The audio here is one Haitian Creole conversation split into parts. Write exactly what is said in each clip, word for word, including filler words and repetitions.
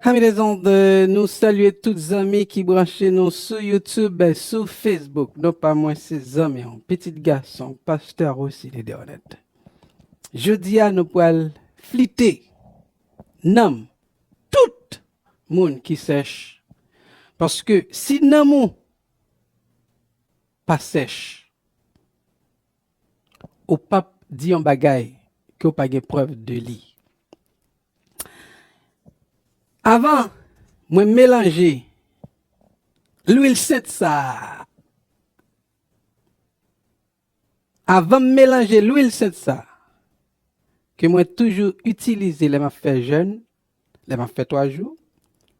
Amis des ondes, nou salye tout zanmi ki branche nou sou YouTube, sou Facebook. Non pa mwen, se zanmi w, pitit gason, pastè Rosy Ledornette. Jodi a, nou pral flite nanm tout moun ki sèch. Paske si nanm ou pa sèch, ou p ap di yon bagay ke w pa gen prèv de li. Avan mwen melanje lwil sent sa a, avan m melanje lwil sent sa a, ke mwen toujou itilize lè m ap fè jèn, lè m ap fè twa jou,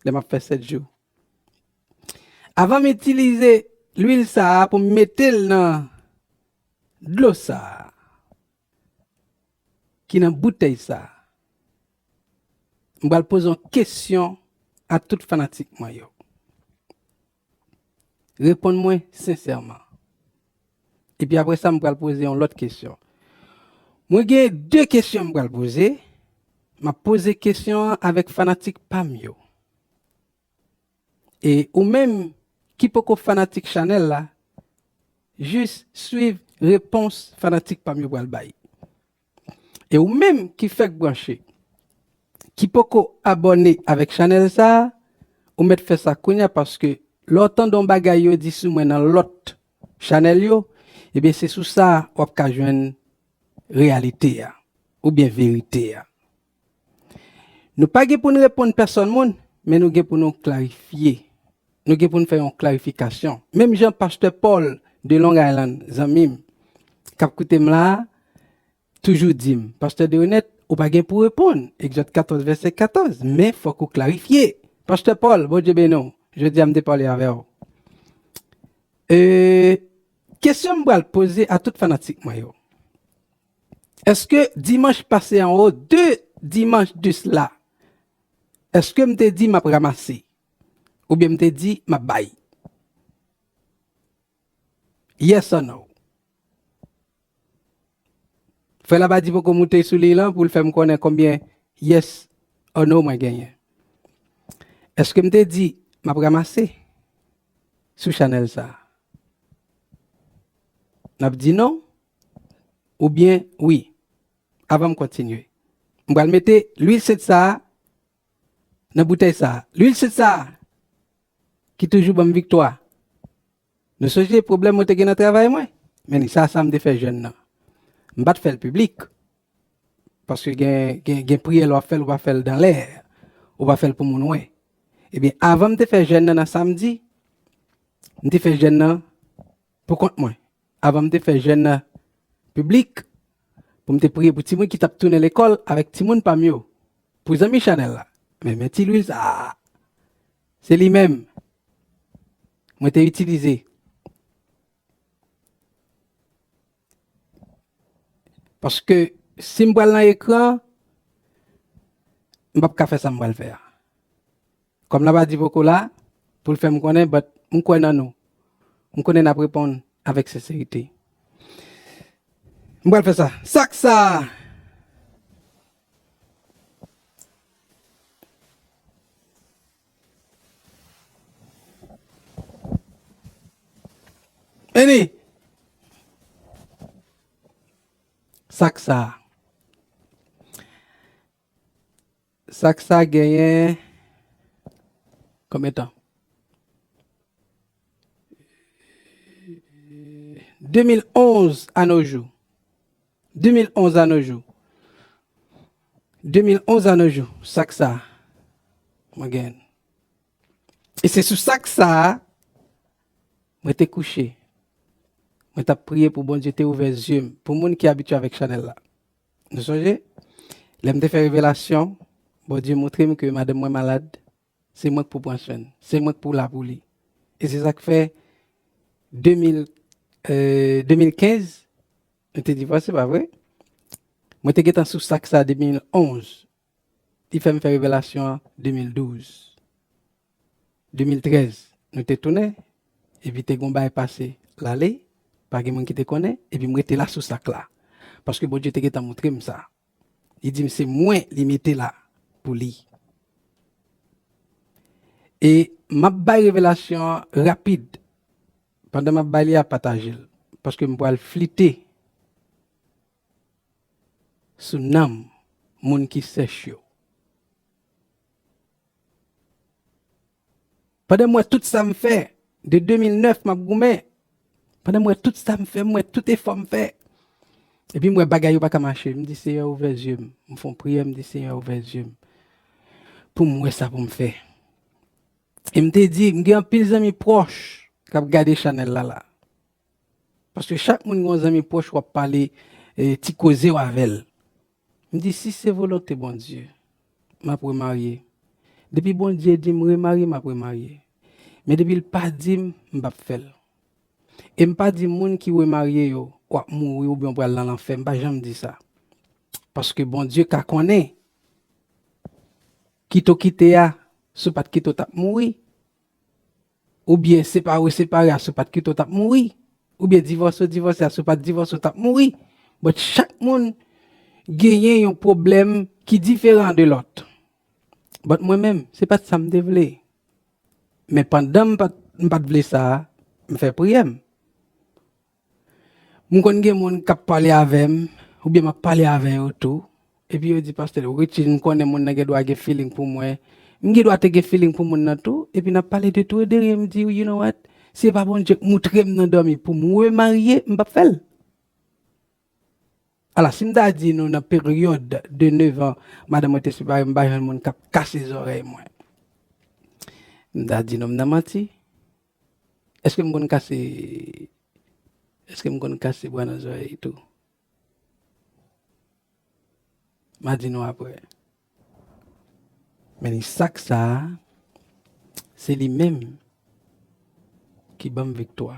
lè m ap fè sèt jou. Avan m itilize lwil sa a pou m mete l nan dlo sa a, ki nan boutèy sa a, m pral poze yon kesyon a tout fanatik mwen yo. Reponn mwen sensèman. Epi apre sa, m pral poze yon lòt kesyon. Mwen gen de kesyon m pral poze. M ap poze kesyon an avèk fanatik pa m yo. E ou menm ki poko fanatik chanèl la, jis swiv repons fanatik pa m yo pral bay. E ou menm ki fèk branche, ki poko abòne avèk chanèl sa a, ou mèt fè sa kounye a, paske lè w tande yon bagay yo di sou mwen nan lòt chanèl yo, ebyen se sou sa w ap ka jwenn reyalite a, oubyen verite a. Nou pa gen pou n reponn pèsòn moun, men nou gen pou nou klarifye. Nou gen pou n fè yon klarifikasyon. Menm jan pastè Paul de Long Island, zanmi m, k ap koute m la a, toujou di m, pastè Derenet, ou pa gen pou reponn, Egzòd katòz, vèsè katòz, men fòk ou klarifye. Pastè Paul, Bondye beni w. Jodi a, m te pale avè w. E, kesyon m pral poze a tout fanatik mwen yo. Èske dimanch pase an o, de dimanch de sla, èske m te di m ap ranmase? Oubyen m te di m ap bay? Yes or no? Frè Labadi poko moute sou liy lan pou l fè m konnen konbyen yes or no mwen genyen. Èske m te di m ap ranmase sou chanèl sa a? N ap di non oubyen wi avan m kontinye. M pral mete lwil sent sa a nan boutèy sa a. Lwil sent sa a ki toujou ban m viktwa. Nou sonje pwoblèm mwen te gen nan travay mwen? Men sa, sa m te fè jèn nan. M pa t fè l piblik. Paske gen, gen, gen priyè lè w ap fè l, ou pa fè l dan lè. Ou pa fè l pou moun wè. Ebyen, avan m te fè jèn nan nan samdi, m te fè jèn nan pou kont mwen. Avan m te fè jèn nan piblik, pou m te priye pou timoun ki t ap tounen lekòl avèk timoun pa m yo. Pou zanmi chanèl la. Men, men ti lwil sa a, se li menm mwen te itilize. Paske si m pral nan ekran, m p ap ka fè sa m pral fè a. Kòm Labadi poko la, pou l fè m konnen, but m kwè nan nou. M konnen n ap reponn avèk senserite. M pral fè sa. Sak sa! Vini! Sak sa. Sak sa genyen konbyen tan? De mil onz à nos jours. De mil onz à nos jours. De mil onz à nos jours. Sak sa. Mwen genyen. E se sou sak sa a, mwen te kouche. Mwen t ap priye pou Bondye te ouvè zye m. Pou moun ki abitye avèk chanèl la. Nou sonje? Lè m te fè revelasyon, Bondye montre m ke madanm mwen malad, se mwen k pou pran swen l, se mwen k pou la pou li. E se sa k fè de mil, euh, de mil kenz, nou te divòse, pa vre? Mwen te gentan sou sak sa de mil onz. Li fè m fè revelasyon an de mil douz. De mil trèz, nou te tounen, epi te gon bagay pase l ale, pa gen moun ki te konnen, epi m rete la sou sak la. Paske Bondye te gentan montre m sa. Li di m se mwen li mete la pou li. E m ap bay revelasyon an rapid. Pandan m ap bay li a, pataje l. Paske m pral flite sou nanm moun ki sèch yo. Pandan m wè tout sa m fè, de de mil nèf m ap goumen, pandan m wè tout sa m fè, m wè tout efò m fè, epi m wè bagay yo pa ka mache, m di, Seyè, ouvè zye m. M fè yon priyè, m di, Seyè, ouvè zye m pou m wè sa pou m fè. E m te di, m gen anpil zanmi pwòch k ap gade chanèl la la. Paske chak moun gen yon zanmi pwòch w ap pale, eh, ti koze w avè l. M di, si se volonte Bondye, m ap remarye. Depi Bondye di m remarye, m ap remarye. Men depi l pa di m, m p ap fè l. E m pa di moun ki remarye yo, w ap mouri oubyen w pral nan lanfè. M pa janm di sa. Paske Bondye ka konnen. Kite w kite a, si w pa t kite w t ap mouri. Oubyen separe w separe a, si w pa t kite w t ap mouri. Oubyen divòse w divòse a, si w pa t divòse w t ap mouri. But chak moun genyen yon pwoblèm ki diferan de lòt. But mwen menm, se pa t sa m te vle. Men pandan m pa t, m pa t vle sa a, m fè priyè m. M konn gen moun k ap pale avè m, oubyen m ap pale avè yo tou. Epi yo di, Pastè Richie, m konnen moun nan gen dwa gen feeling pou mwen. M gen dwa te gen feeling pou moun nan tou. Epi n ap pale de tou e de rien, m di, you know what? Si se pa Bondye k moutre m nan dòmi pou m remarye, m p ap fè l. Ala, si m ta di nou nan peryòd de nèf an, madanm mwen te separe, m pa jwenn moun k ap kase zòrèy mwen. M ta di nou m nan manti. Èske m konn kase, èske m konn kase bwa nan zòrèy tou? M a di nou apre. Men li sak sa a, se li menm ki ban m viktwa.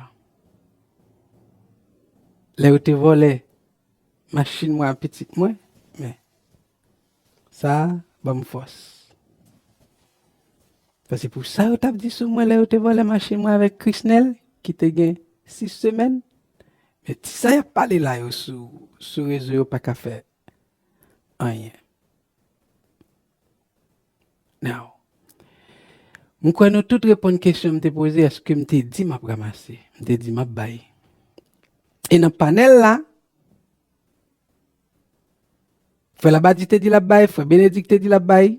Lè yo te vòlè machin mwen a pitit mwen, men sa a ban m fòs. Paske pou sa yo t ap di sou mwen lè yo te vòlè machin mwen avèk Krisnel, ki te gen sis semèn, men ti sa y ap pale la yo sou, sou rezo yo pa ka fè anyen. Now, m kwè nou tout reponn kesyon m te poze, èske m te di m ap ranmase? M te di m ap bay. E nan panèl la, Frè Labadi te di l ap bay, frè Benedik te di l ap bay,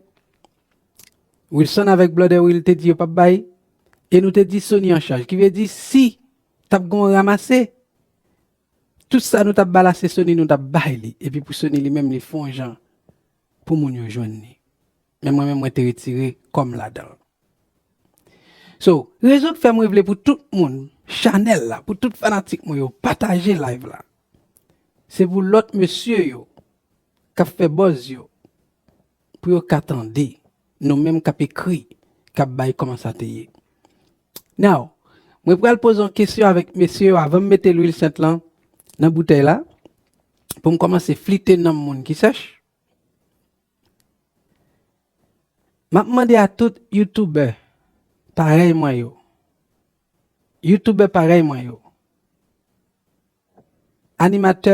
Wilson avèk Blòdè Will te di yo p ap bay, e nou te di Sony an chaj. Ki vle di, si t ap gen yon ranmase, tout sa nou t ap ba la, se Sony nou t ap bay li. Epi pou Sony li menm, li fè yon jan pou moun yo jwenn li. Men mwen menm, mwen te retire kò m ladan l. So, rezon k fè mwen vle pou tout moun, chanèl la, pou tout fanatik mwen yo, pataje live la. Se pou lòt mesye yo k ap fè buzz yo, pou yo ka tande, nou menm k ap ekri, k ap bay kòman sa te ye. Now, mwen pral poze yon kesyon avèk mesye yo avan m mete lwil sent lan nan boutèy la, pou m kòmanse flite nanm moun ki sèch. M ap mande a tout youtubè parèy mwen yo. Youtubè parèy mwen yo. Animatè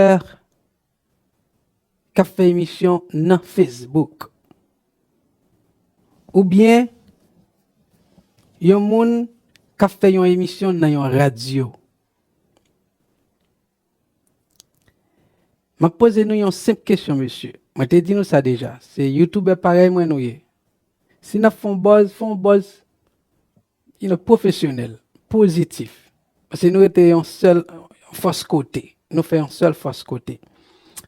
k ap fè emisyon nan Facebook. Oubyen yon moun k ap fè yon emisyon nan yon radyo. M ap poze nou yon senp kesyon, mesye. Mwen te di nou sa deja. Se youtubè parèy mwen nou ye. Si n ap fè yon buzz, fè yon buzz, you know, pwofesyonèl, pozitif. Paske nou rete yon sèl fòs kote. Nou fè yon sèl fòs kote.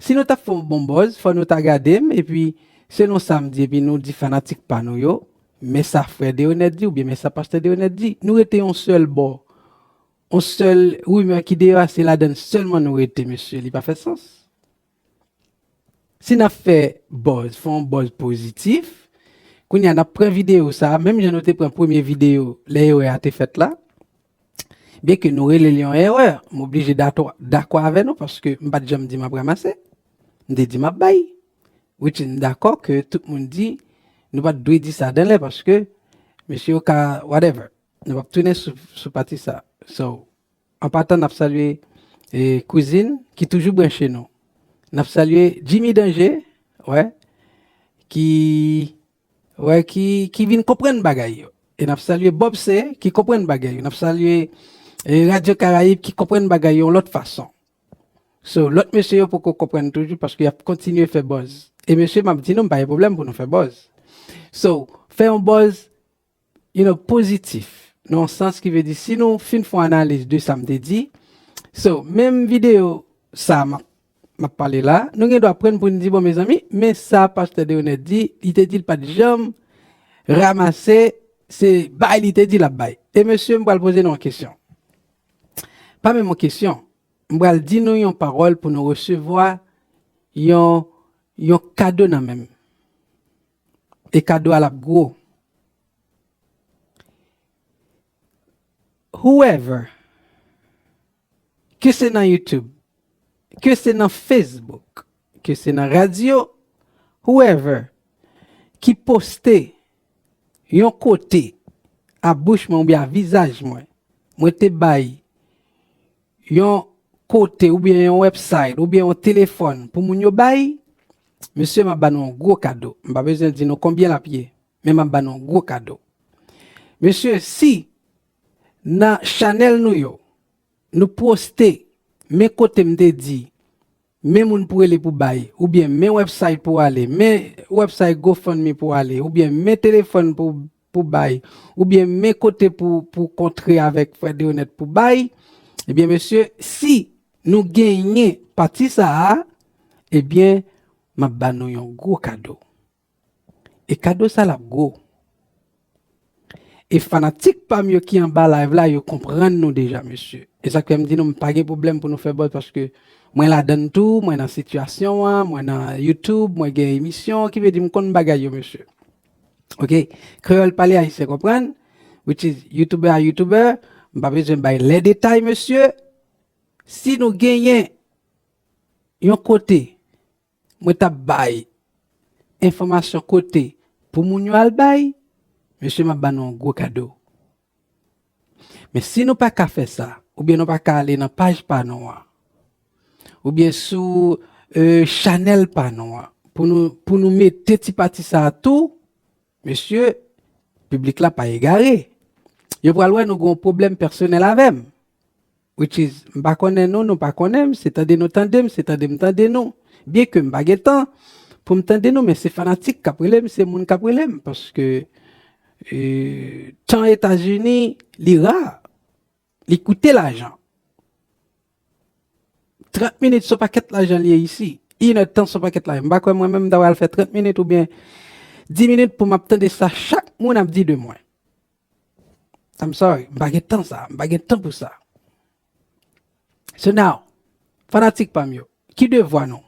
Si nou t ap fè yon bon buzz, fò nou ta gade m, epi selon sa m di, epi nou di fanatik pa nou yo, men sa frè Deonèt di, oubyen men sa pastè Deonèt di. Nou rete yon sèl bò. Yon sèl rimè ki deyò a, se ladan l sèlman nou rete, mesye. Li pa fè sans. Si n ap fè buzz, fè yon buzz pozitif, kounye a n ap pran videyo sa a, menm jan nou te pran premye videyo lè erè a te fèt la, byenke nou rele l yon erè, m oblije dato-, dakò avè nou paske m pa t janm di m ap ranmase. M te di m ap bay. Which m dakò ke tout moun di nou pa t dwe di sa dan lè paske mesye yo ka whatever. Nou p ap tounen sou, sou pati sa. So, an patan, n ap salye, eh, kouzin ki toujou branche nou. N ap salye Jimmy Danger, wè, ki, wè, ki, ki vin konprann bagay yo. E n ap salye Bob C ki konprann bagay yo. N ap salye eh, Radyo Karayib ki konprann bagay yo yon lòt fason. So, lòt mesye yo poko konprann toujou paske y ap kontinye fè buzz. E mesye, m ap di nou, m pa gen pwoblèm pou nou fè buzz. So, fè yon buzz, you know, pozitif. Nan yon sans ki vle di, si nou fin fè yon analiz de sa m te di, so, menm videyo sa m ap, m ap pale la, nou gen dwa pran pou n di, bon, mezanmi, men sa pastè Deronette di, li te di l pa t janm ranmase, se bay li te di l ap bay. E mesye, m pral poze nou yon kesyon. Pa menm yon kesyon. M pral di nou yon pawòl pou nou resevwa yon, yon kado nan men m. E kado a l ap gwo. Whoever, ke se nan YouTube, ke se nan Facebook, ke se nan radyo, whoever ki poste yon kote a bouch mwen oubyen a vizaj mwen, mwen te bay yon kote oubyen yon website oubyen yon telefòn pou moun yo bay, mesye, m ap ba nou yon gwo kado. M pa bezwen di nou konbyen l ap ye, men m ap ba nou yon gwo kado. Mesye, si nan chanèl nou yo, nou poste, men kote m te di, men moun pou rele pou bay, oubyen men website pou ale, men website GoFundMe pou ale, oubyen men telefòn pou, pou bay, oubyen men kote pou, pou kontre avèk frè Deronette pou bay, ebyen, mesye, si nou genyen pati sa a, ebyen, m ap ba nou yon gwo kado. E kado sa l ap gwo. E fanatik pa m yo ki anba live la, yo konprann nou deja, mesye. E sa k fè m di nou, m pa gen pwoblèm pou nou fè buzz, paske mwen ladann tou, mwen nan sitiyasyon an, mwen nan YouTube, mwen gen emisyon, ki vle di m konn bagay yo, mesye. Oke? Kreyòl pale, Ayisyen konprann, which is YouTuber a YouTuber, m pa bezwen bay lè detay, mesye. Si nou genyen yon kote, mwen t ap bay enfòmasyon kote pou moun yo al bay, mesye, m ap ba nou yon gwo kado. Men si nou pa ka fè sa, oubyen nou pa ka ale nan paj pa nou an, oubyen sou eh, chanèl pa nou an, pou nou, pou nou mete ti pati sa a tou, mesye, piblik la pa egare. Yo pral wè nou gen yon pwoblèm pèsonèl avè m. Which is, m pa konnen nou, nou pa konnen m, se tande nou tande m, se tande m tande nou. Byenke m pa gen tan pou m tande nou, men se fanatik k ap rele m, se moun k ap rele m, paske eh, tan Etazini, li ra, li koute lajan. Trant minit se yon pakèt lajan li ye isi. Inèdtan se yon pakèt lajan. M pa kwè mwen menm m ta pral fè trant minit oubyen dis minit pou m ap tande sa chak moun ap di de mwen. I'm sorry, m pa gen tan sa, m pa gen tan pou sa. So now, fanatik pa m yo, ki devwa nou?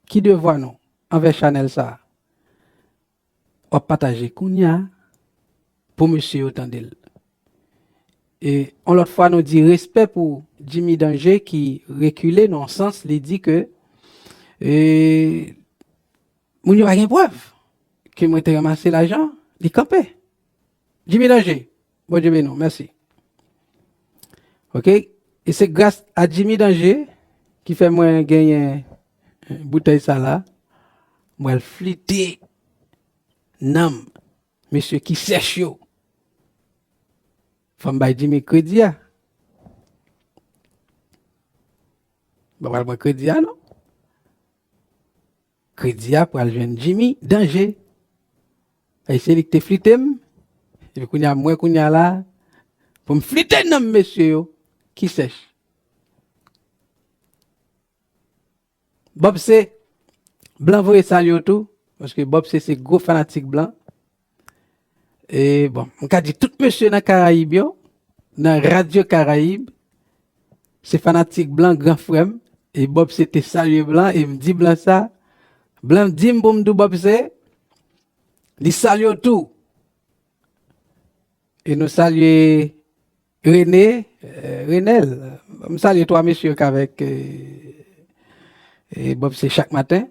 Ki devwa nou anvè chanèl sa a? W ap pataje kounye a pou mesye yo tande l. E yon lòt fwa, nou di respè pou Jimmy Danger ki rekile nan yon sans, li di ke eh, moun yo pa gen prèv ke mwen te ranmase lajan, li kanpe. Jimmy Danger, Bondye beni w, mèsi. Oke? E se gras a Jimmy Danger ki fè mwen genyen eh, boutèy sa la. Mwen al flite nanm mesye ki sèch yo. Fò m bay Jimmy kredi a. M pa pral pran kredi a, non. Kredi a pral jwenn Jimmy Danger. E se li ki te flite m. Epi kounye a, mwen kounye a la, pou m flite nanm mesye yo ki sèch. Bob C, Blan voye salye w tou, paske Bob C se gwo fanatik Blan. E bon, m ka di tout mesye nan Karayib yo, nan Radyo Karayib, se fanatik Blan, gran frè m. E Bob C te salye Blan, e m di Blan sa. Blan di m pou m di w Bob C, li salye w tou. E nou salye Rene, eh, Renel. M salye twa mesye k avèk eh, eh, Bob C chak maten.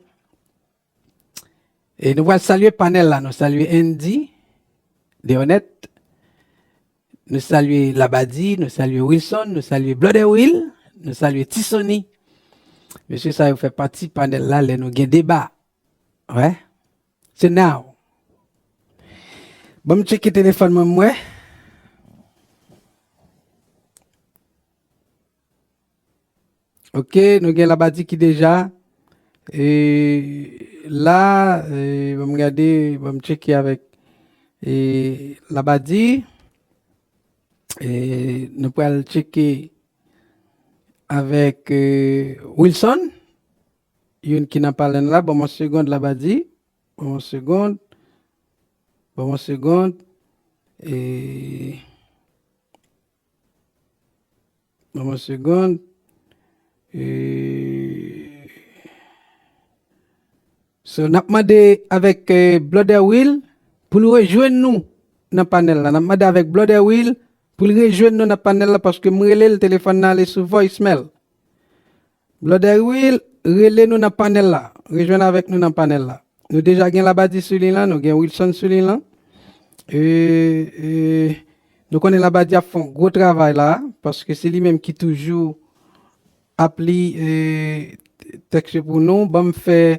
E nou pral salye panèl la. Nou salye Andy, Deonette. Nou salye Labadi, nou salye Wilson, nou salye Brother Will, nou salye Tisoni. Mesye sa yo fè pati panèl la lè nou gen deba. Wè. So now, Ban m tcheke telefòn mwen, m wè. Ok, nou gen Labadi ki deja. E la, e, ban m gade, ban m tcheke avèk, e, Labadi. E, nou pral tcheke avèk, e, Wilson. Youn ki nan panèl la, ban m yon segonn, Labadi. Ban m yon segonn. Ban m yon segonn. E, ban m yon segonn. E, so, n ap mande avèk, e, Blòdè Will pou l rejwenn nou nan panèl la. N ap mande avèk Blòdè Will pou l rejwenn nou nan panèl la, paske m rele l, telefòn nan ale sou voicemail. Blòdè Will, rele nou nan panèl la. Rejwenn avèk nou nan panèl la. Nou deja gen Labadi sou liy lan, nou gen Wilson sou liy lan. E, e, nou konnen Labadi ap fè yon gwo travay la, paske se li menm ki toujou ap li, e, tèks yo pou nou. Ban m fè,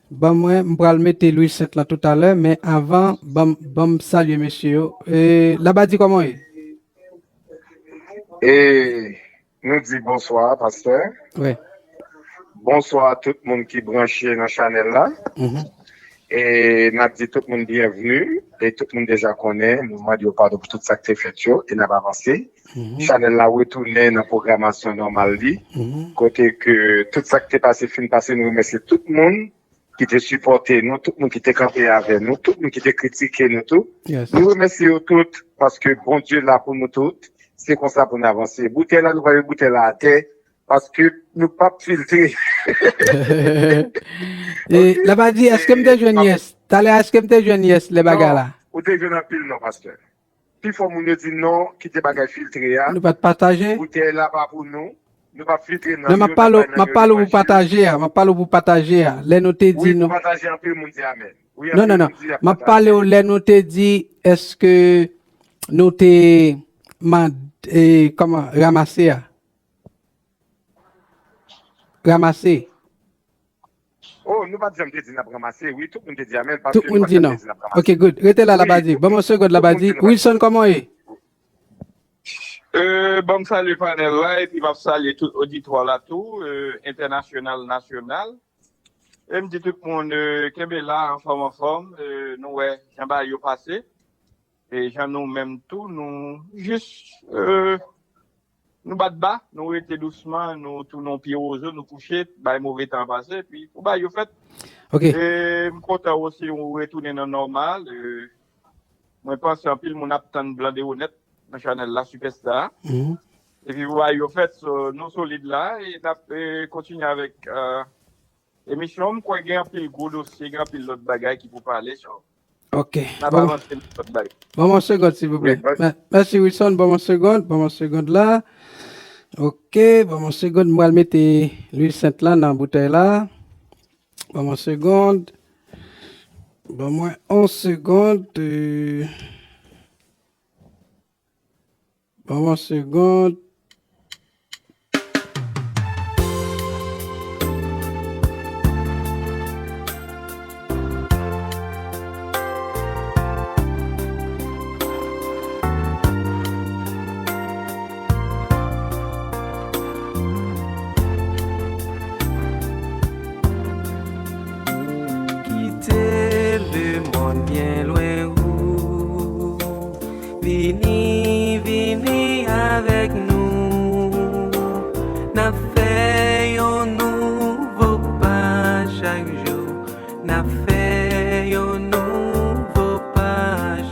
ban mwen, m pral mete Louis Saint lan toutalè, men avan, ban m, ban m salye mesye yo. E, Labadi, kòman w ye? E, Nou di bonswa, pastè. Wi. Bonswa a tout moun ki branche nan chanèl la. Mhm. E n ap di tout moun byenvni. E tout moun deja konnen, nou mande yo padon pou tout sa k te fèt yo, e n ap avanse. Mhm. Chanèl la retounen nan pwogramasyon nòmal li, mhm, kote ke tout sa k te pase fin pase, nou remèsye tout moun ki te sipòte nou, tout moun ki te kanpe avè nou, tout moun ki te kritike nou tou. Yes. Nou remèsye yo tout, paske Bondye la pou nou tout. Se konsa pou n avanse. Boutèy la, nou va met boutèy la atè, paske nou p ap filtre. E, ok? Labadi, èske m te jwenn yes? Talè, èske m te jwenn yes, lè bagay la? Non, ou te jwenn anpil non, pastè. Pifò moun yo di non, kite bagay filtre a. Nou pa t pataje? Boutèy la pa pou nou. Nou p ap filtre nan. Non, m ap pale w, m ap pale w pou pataje a, m ap pale w pou pataje a. Lè nou te di nou. Wi, pou pataje, anpil moun di amèn. Wi, non, non, non. M ap pale w lè nou te di, èske nou te mand-, e, kòman, ranmase a? Ranmase. Oh, nou pa t janm te di n ap ranmase, wi, tout moun te di amèn, paske nou pa t janm te di n ap ranmase. Tout moun di non. Ok, good. Rete la, Labadi. Ban m yon segond, Labadi. Wilson, kòman w ye? Euh, ban m salye panèl la, epi m ap salye tout oditwa la tou, euh, entènasyonal, nasyonal. E m di tout moun, euh, kenbe la, anfòm, anfòm, euh, nou wè jan bagay yo pase. E jan nou menm tou, nou jis, euh, nou bat ba, nou rete dousman, nou tounen yon pye wozo, nou kouche, bay move tan pase, epi pou bagay yo fèt. Ok. E m kontan osi ou retounen nan nòmal. Euh, mwen panse anpil moun ap tann Blan de Wonèt nan chanèl la, Superstar. Mhm. Epi pou bagay yo fèt, so, nou solid la, e n ap, euh, kontinye avèk, euh, emisyon. M kwè gen anpil gwo dosye, gen anpil lòt bagay ki pou pale, so. Ok. N ap avanse nan lòt bagay. Ban m yon segond, silvouplè. Wi, mèsi. Mè-, mèsi, Wilson. Ban m yon segond, ban m yon segond la. Ok, ban m yon segond, m pral mete Louis Saint la nan boutèy la. Ban m yon segond. Ban mwen yon segond. Euh, Ban mwen yon segond. Kite lemonn byen lwen ou. Vini, vini avèk nou. N ap fè yon nouvo pa chak jou. N ap fè yon nouvo pa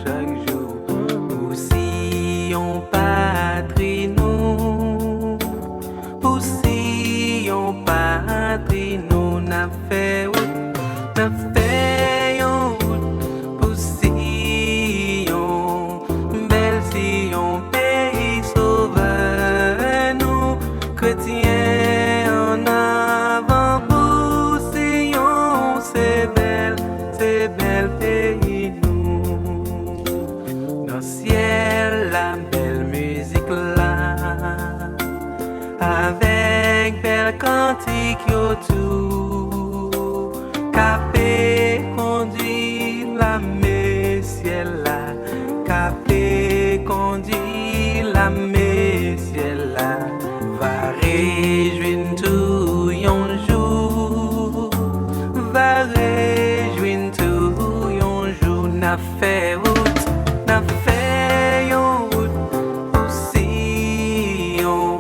chak jou. Pou Siyon patri nou. Pou Siyon patri nou, n ap fè wout, n ap fè yon wout pou Siyon, bèl Siyon, peyi Sovè nou. Kretyen ann avan pou Siyon, se bèl, se bèl peyi nou. Nan syèl la, bèl mizik la. Avèk bèl kantik yo tou, k ape kondui lame syèl la, N ap fè wout, n ap fè yon wout pou Siyon,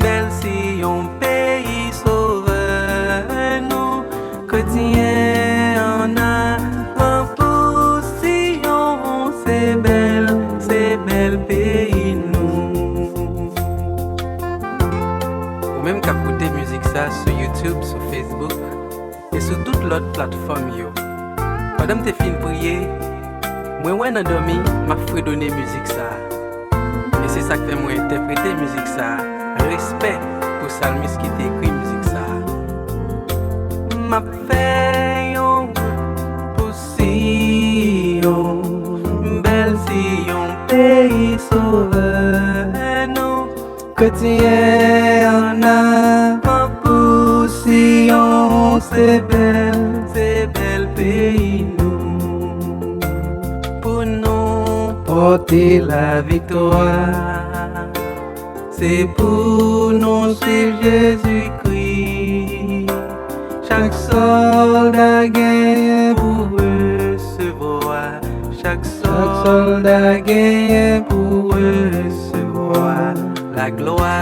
bèl Siyon, peyi Sovè nou. Kretyen ann avan pou Siyon, se bèl, se bèl peyi nou. Ou menm k ap koute mizik sa sou YouTube, sou Facebook, e sou tout lòt platfòm yo. Pandan m te fin priye, mwen wè nan dòmi m ap fredone mizik sa a. E se sa k fè mwen entèprete mizik sa a, respè pou salmis ki te ekri mizik sa a. M ap fè yon wout pou Siyon, bèl Siyon, peyi Sovè nou. Kretyen ann avan pou Siyon, se bèl, se bèl peyi nou. Pou nou pòte laviktwa, se pou nou swiv Jezikri. Chak sòlda genyen pou resevwa. Chak sòlda genyen pou resevwa. Laglwa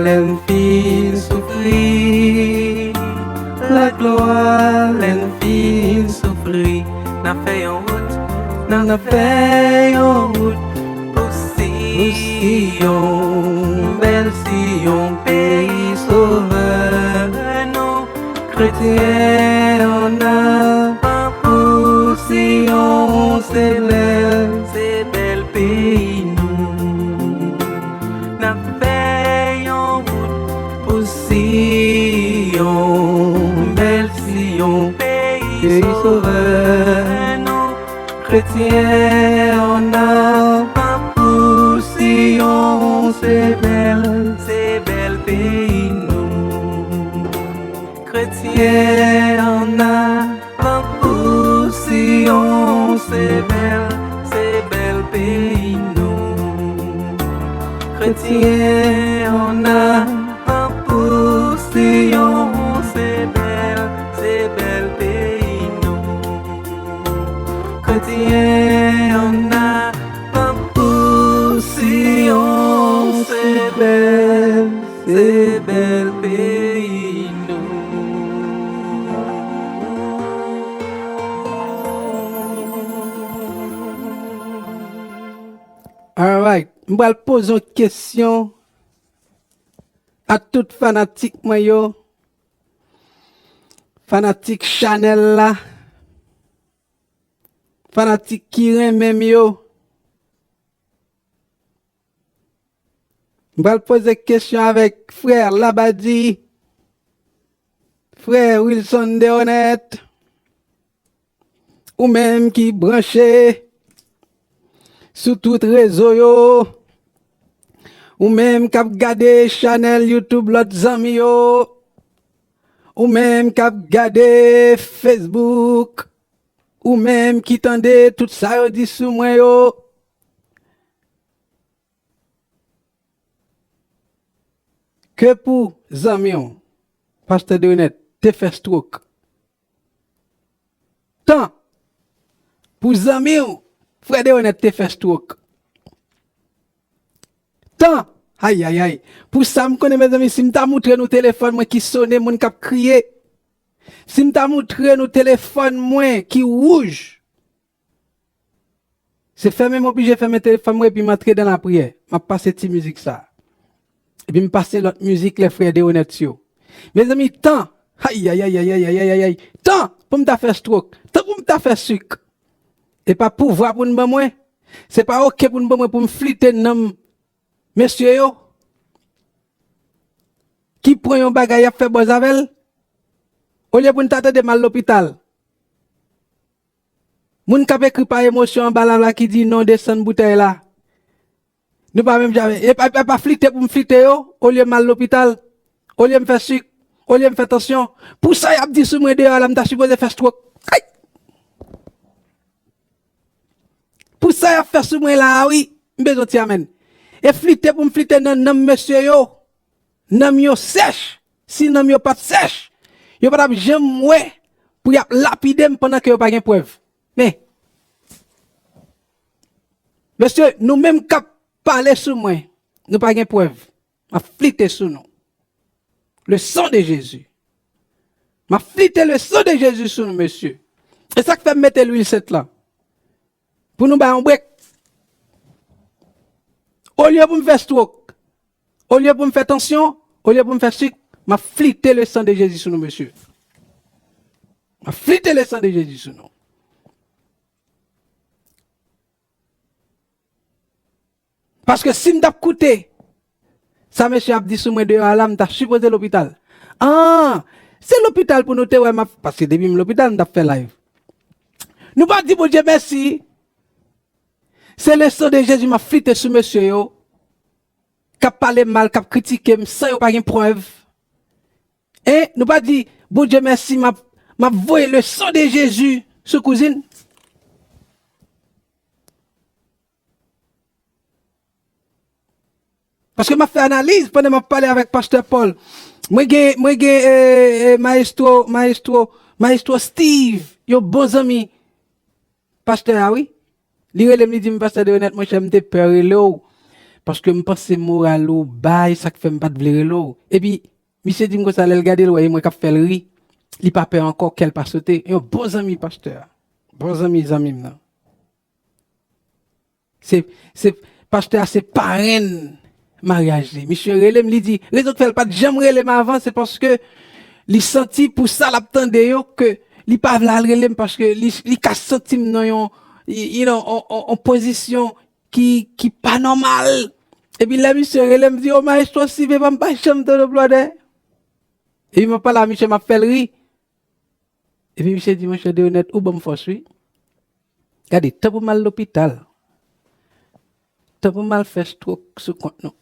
lè n fin soufri. Laglwa lè n fin soufri. N ap fè yon wout. N ap fè yon wout pou Siyon. Bèl Siyon, peyi Sovè nou. Kretyen ann avan pou Siyon, se bèl, se bèl peyi nou. N ap fè yon wout pou Siyon, bèl Siyon, peyi Sovè nou. Kretyen ann avan pou Siyon, se bèl, se bèl peyi nou. Kretyen ann avan pou Siyon, se bèl, se bèl peyi nou. Kretyen ann avan pou Siyon, se bèl, se bèl peyi nou. Kretyen ann avan pou Siyon, se bèl, se bèl peyi nou. Alright, m pral poze yon kesyon a tout fanatik mwen yo, fanatik chanèl la, fanatik ki renmen m yo. M pral poze kesyon avèk frè Labadi, frè Wilson Deronette, ou menm ki branche sou tout rezo yo, ou menm k ap gade chanèl YouTube lòt zanmi yo, ou menm k ap gade Facebook, ou menm ki tande tout sa yo di sou mwen yo. Ke pou zanmi w, pastè Deronette, te fè stroke. Tan pou zanmi w, frè Deronette, te fè stroke. Tan, ayayay, pou sa m konnen, mezanmi, si m ta moutre nou telefòn mwen ki sone, moun k ap kriye, si m ta moutre nou telefòn mwen ki wouj, se fèmen m oblije fèmen telefòn mwen epi m antre dan lapriyè. M ap pase ti mizik sa. Epi m pase lòt mizik lè frè Deronette yo. Mezanmi, tan, ayayay, tan pou m ta fè stroke, tan pou m ta fè sik. E pa pouvwa pou n ban mwen. Se pa oke pou n ban mwen pou m flite nanm mesye yo ki pran yon bagay y ap fè buzz avè l. Olye pou n ta tande m al lopital. Moun k ap ekri pa emosyon anba live la ki di non desann boutèy la. Nou pa menm jan, e pa, e pa flite pou m flite yo, olye m al lopital, olye m fè sik, olye m fè tansyon. Pou sa y ap di sou mwen deyò la, m ta sipoze fè stroke. Ay! Pou sa y ap fè sou mwen la a, wi, m bezwen ti amèn. E flite pou m flite nan nanm mesye yo. Nanm yo sèch. Si nanm yo pa t sèch, yo pa t ap janm wè pou y ap lapide m pandan ke yo pa gen prèv. Men, Mesye, nou menm k ap pale sou mwen, nou pa gen prèv. M ap flite sou nou. Le sang de Jésus. M ap flite le sang de Jésus sou nou, mesye. E sa k fè m mete lwil sent lan. Pou nou bay yon brek. Olye pou m fè stroke, olye pou m fè tansyon, olye pou m fè sik, m ap flite le sang de Jésus sou nou, mesye. M ap flite le sang de Jésus sou nou. Paske si m t ap koute sa mesye ap di sou mwen deyò a la, m ta sipoze lopital. Ah, se lopital pou nou te wè m ap, paske depi m lopital, m t ap fè live. Nou pa di Bondye mèsi. Se le sang de Jésus m ap flite sou mesye yo k ap pale m mal, k ap kritike m san yo pa gen prèv. E nou pa di Bondye mèsi, m ap, m ap voye le sang de Jésus sou kouzin. Paske m ap fè analiz pandan m ap pale avèk pastè Paul. Mwen gen, mwen gen eh, eh, maestro, maestro, maestro Steve, yon bon zanmi pastè a, wi. Li rele m, li di m, "Pastè Deonèt, monchè, m te pè rele w. Paske m panse moral ou bay, sa k fè m pa t vle rele w." Epi, misye di m konsa, lè l gade l wè e mwen k ap fè l ri, li pa pè ankò, kè l pa sote. Yon bon zanmi pastè a. Bon zanmi, zanmi m nan. Se, se, pastè a se parenn maryaj li. Misye rele m, li di, rezon k fè l pa t janm rele m avan, se paske li santi pou sa l ap tande yo, ke li pa vle al rele m, paske li, li ka santi m nan yon, y- you know, on, on, on pozisyon ki, ki pa nòmal. Epi lè misye rele m, di, "O maestro, si ve pa m pa janm tande w plòdè." Epi m ap pale a misye, m ap fè l ri. Epi misye di, "Monchè Deonèt, ou ban m fòs, wi." Gade, tan pou m al lopital, tan pou m al fè stroke sou kont nou.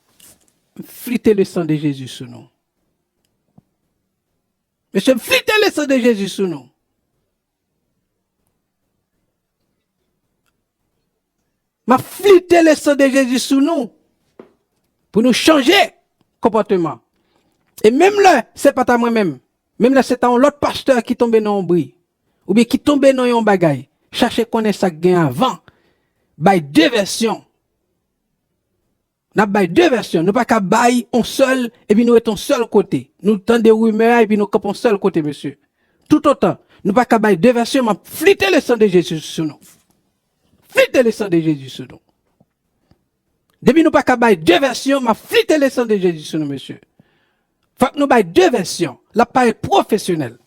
M flite le sang de Jésus sou nou. Mesye, m flite le sang de Jésus sou nou. M ap flite le sang de Jésus sou nou. Pou nou chanje konpòteman. E menm lè se pa ta mwen menm, menm lè se ta yon lòt pastè ki tonbe nan yon bri, oubyen ki tonbe nan yon bagay, chache konnen sa k gen avan. Bay de vèsyon. N ap bay de vèsyon. Nou pa ka bay yon sèl, epi nou ret yon sèl kote. Nou tande rimè a, epi nou kanpe yon sèl kote, mesye. Toutotan, nou pa ka bay de vèsyon, m ap flite le sang de Jésus sou nou. Flite le sang de Jésus sou nou. Depi nou pa ka bay de vèsyon, m ap flite le sang de Jésus sou nou, mesye. Fòk nou bay de vèsyon. L ap parèt pwofesyonèl.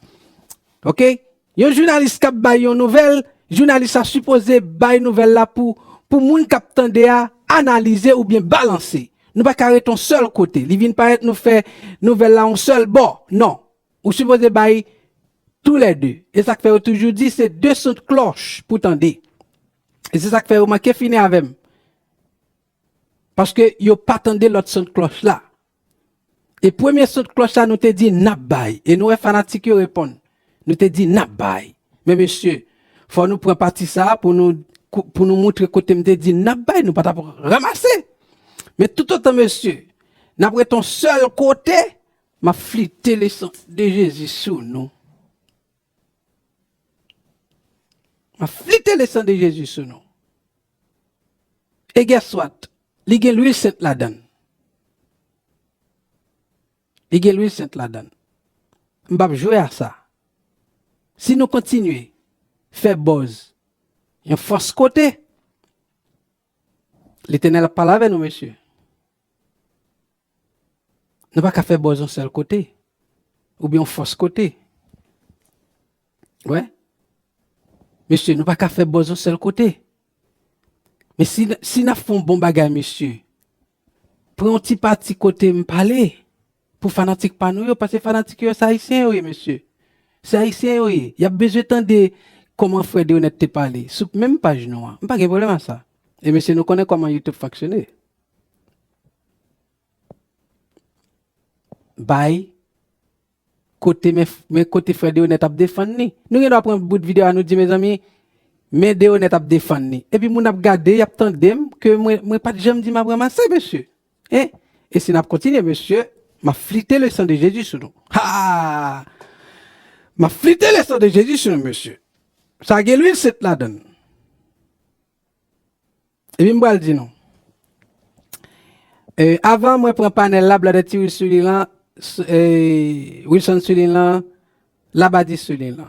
Oke? Yon jounalis k ap bay yon nouvèl, jounalis la sipoze bay nouvèl la pou, pou moun k ap tande a analize oubyen balanse. Nou pa ka ret yon sèl kote. Li vin parèt nou fè nouvèl la yon sèl bò. Non. Ou sipoze bay toulède. E sa k fè yo toujou di se de son klòch pou tande. E se sa k fè yo manke fini avè m. Paske yo pa tande lòt son klòch la. E premye son klòch la, nou te di n ap bay. E nou wè fanatik yo reponn. Nou te di n ap bay. Men mesye, fò nou pran pati sa a pou nou, pou nou montre kote m te di n ap bay, nou pa t ap ranmase. Men toutotan, mesye, n ap ret yon sèl kote, m ap flite le sang de Jezi sou nou. M ap flite le sang de Jezi sou nou. E guess what? Li gen lwil sent ladan l. Li gen lwil sent ladan l. M p ap jwe a sa. Si nou kontinye fè buzz yon fòs kote, Letènèl ap pale avè nou, mesye. Nou pa ka fè buzz yon sèl kote, oubyen yon fòs kote. Wè. Mesye, nou pa ka fè buzz yon sèl kote. Men si, si n ap fè yon bon bagay, mesye, pran yon ti pati kote m pale, pou fanatik pa nou yo, paske fanatik yo, se Ayisyen yo ye, mesye. Se Ayisyen yo ye. Y ap bezwen tande kòman frè Deonèt te pale sou menm paj nou an. M pa gen pwoblèm a sa. E mesye, nou konnen kòman YouTube fonksyone. Bay kote, men, men kote frè Deonèt ap defann li. Nou gen dwa pran bout videyo a, nou di, mezanmi, men Deonèt ap defann li. Epi moun ap gade, y ap tande m, ke mwen, mwen pa t janm di m ap ranmase, mesye. Hein? E si n ap kontinye, mesye, m ap flite le sang de Jezi sou nou. Ha! M ap flite le sang de Jezi sou nou, mesye. Sa gen lwil sent ladan l. Epi m pral di nou. E, avan mwen pran panèl la, Blòdè Tiwil Soulin lan, s- e, Wilson Soulin lan, Labadis Soulin lan.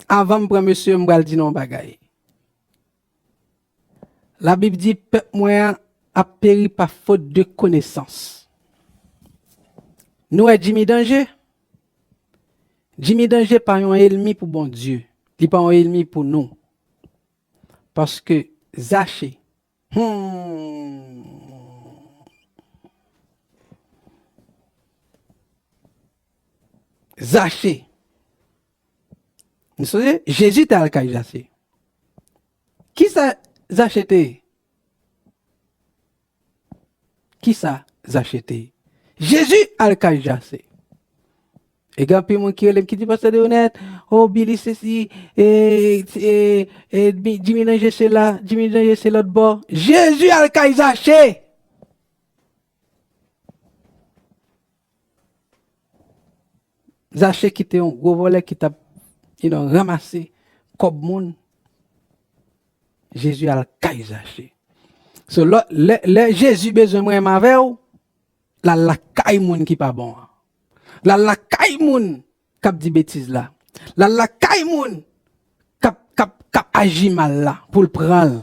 Avan m pran mesye, m pral di nou yon bagay. Labib di, pèp mwen an ap peri pa fot de konesans. Nou wè Jimmy Danje? Jimmy Danje pa yon ènmi pou Bondye. Li pa yon ènmi pou nou. Paske Zache. Hmm. Zache. Nou sonje, Jezi te al kay Zache. Kisa Zache te ye? Kisa Zache te ye? Jezi al kay Zache. E gen anpil moun ki rele m ki di, Pastè Deonèt, oh, Billy sesi, e, e, e, Bi- Jimmy Danje sela, Jimmy Danje se lòt bò. Jezi al kay Zache! Zache ki te yon gwo vòlè ki t ap, you know, ranmase kòb moun. Jezi al kay Zache. So, lè, lè, lè Jezi bezwen mwen menm avè w, l al lakay moun ki pa bon an. L al lakay moun k ap di betiz la. L al lakay moun k ap, k ap, k ap aji mal la pou l pran l.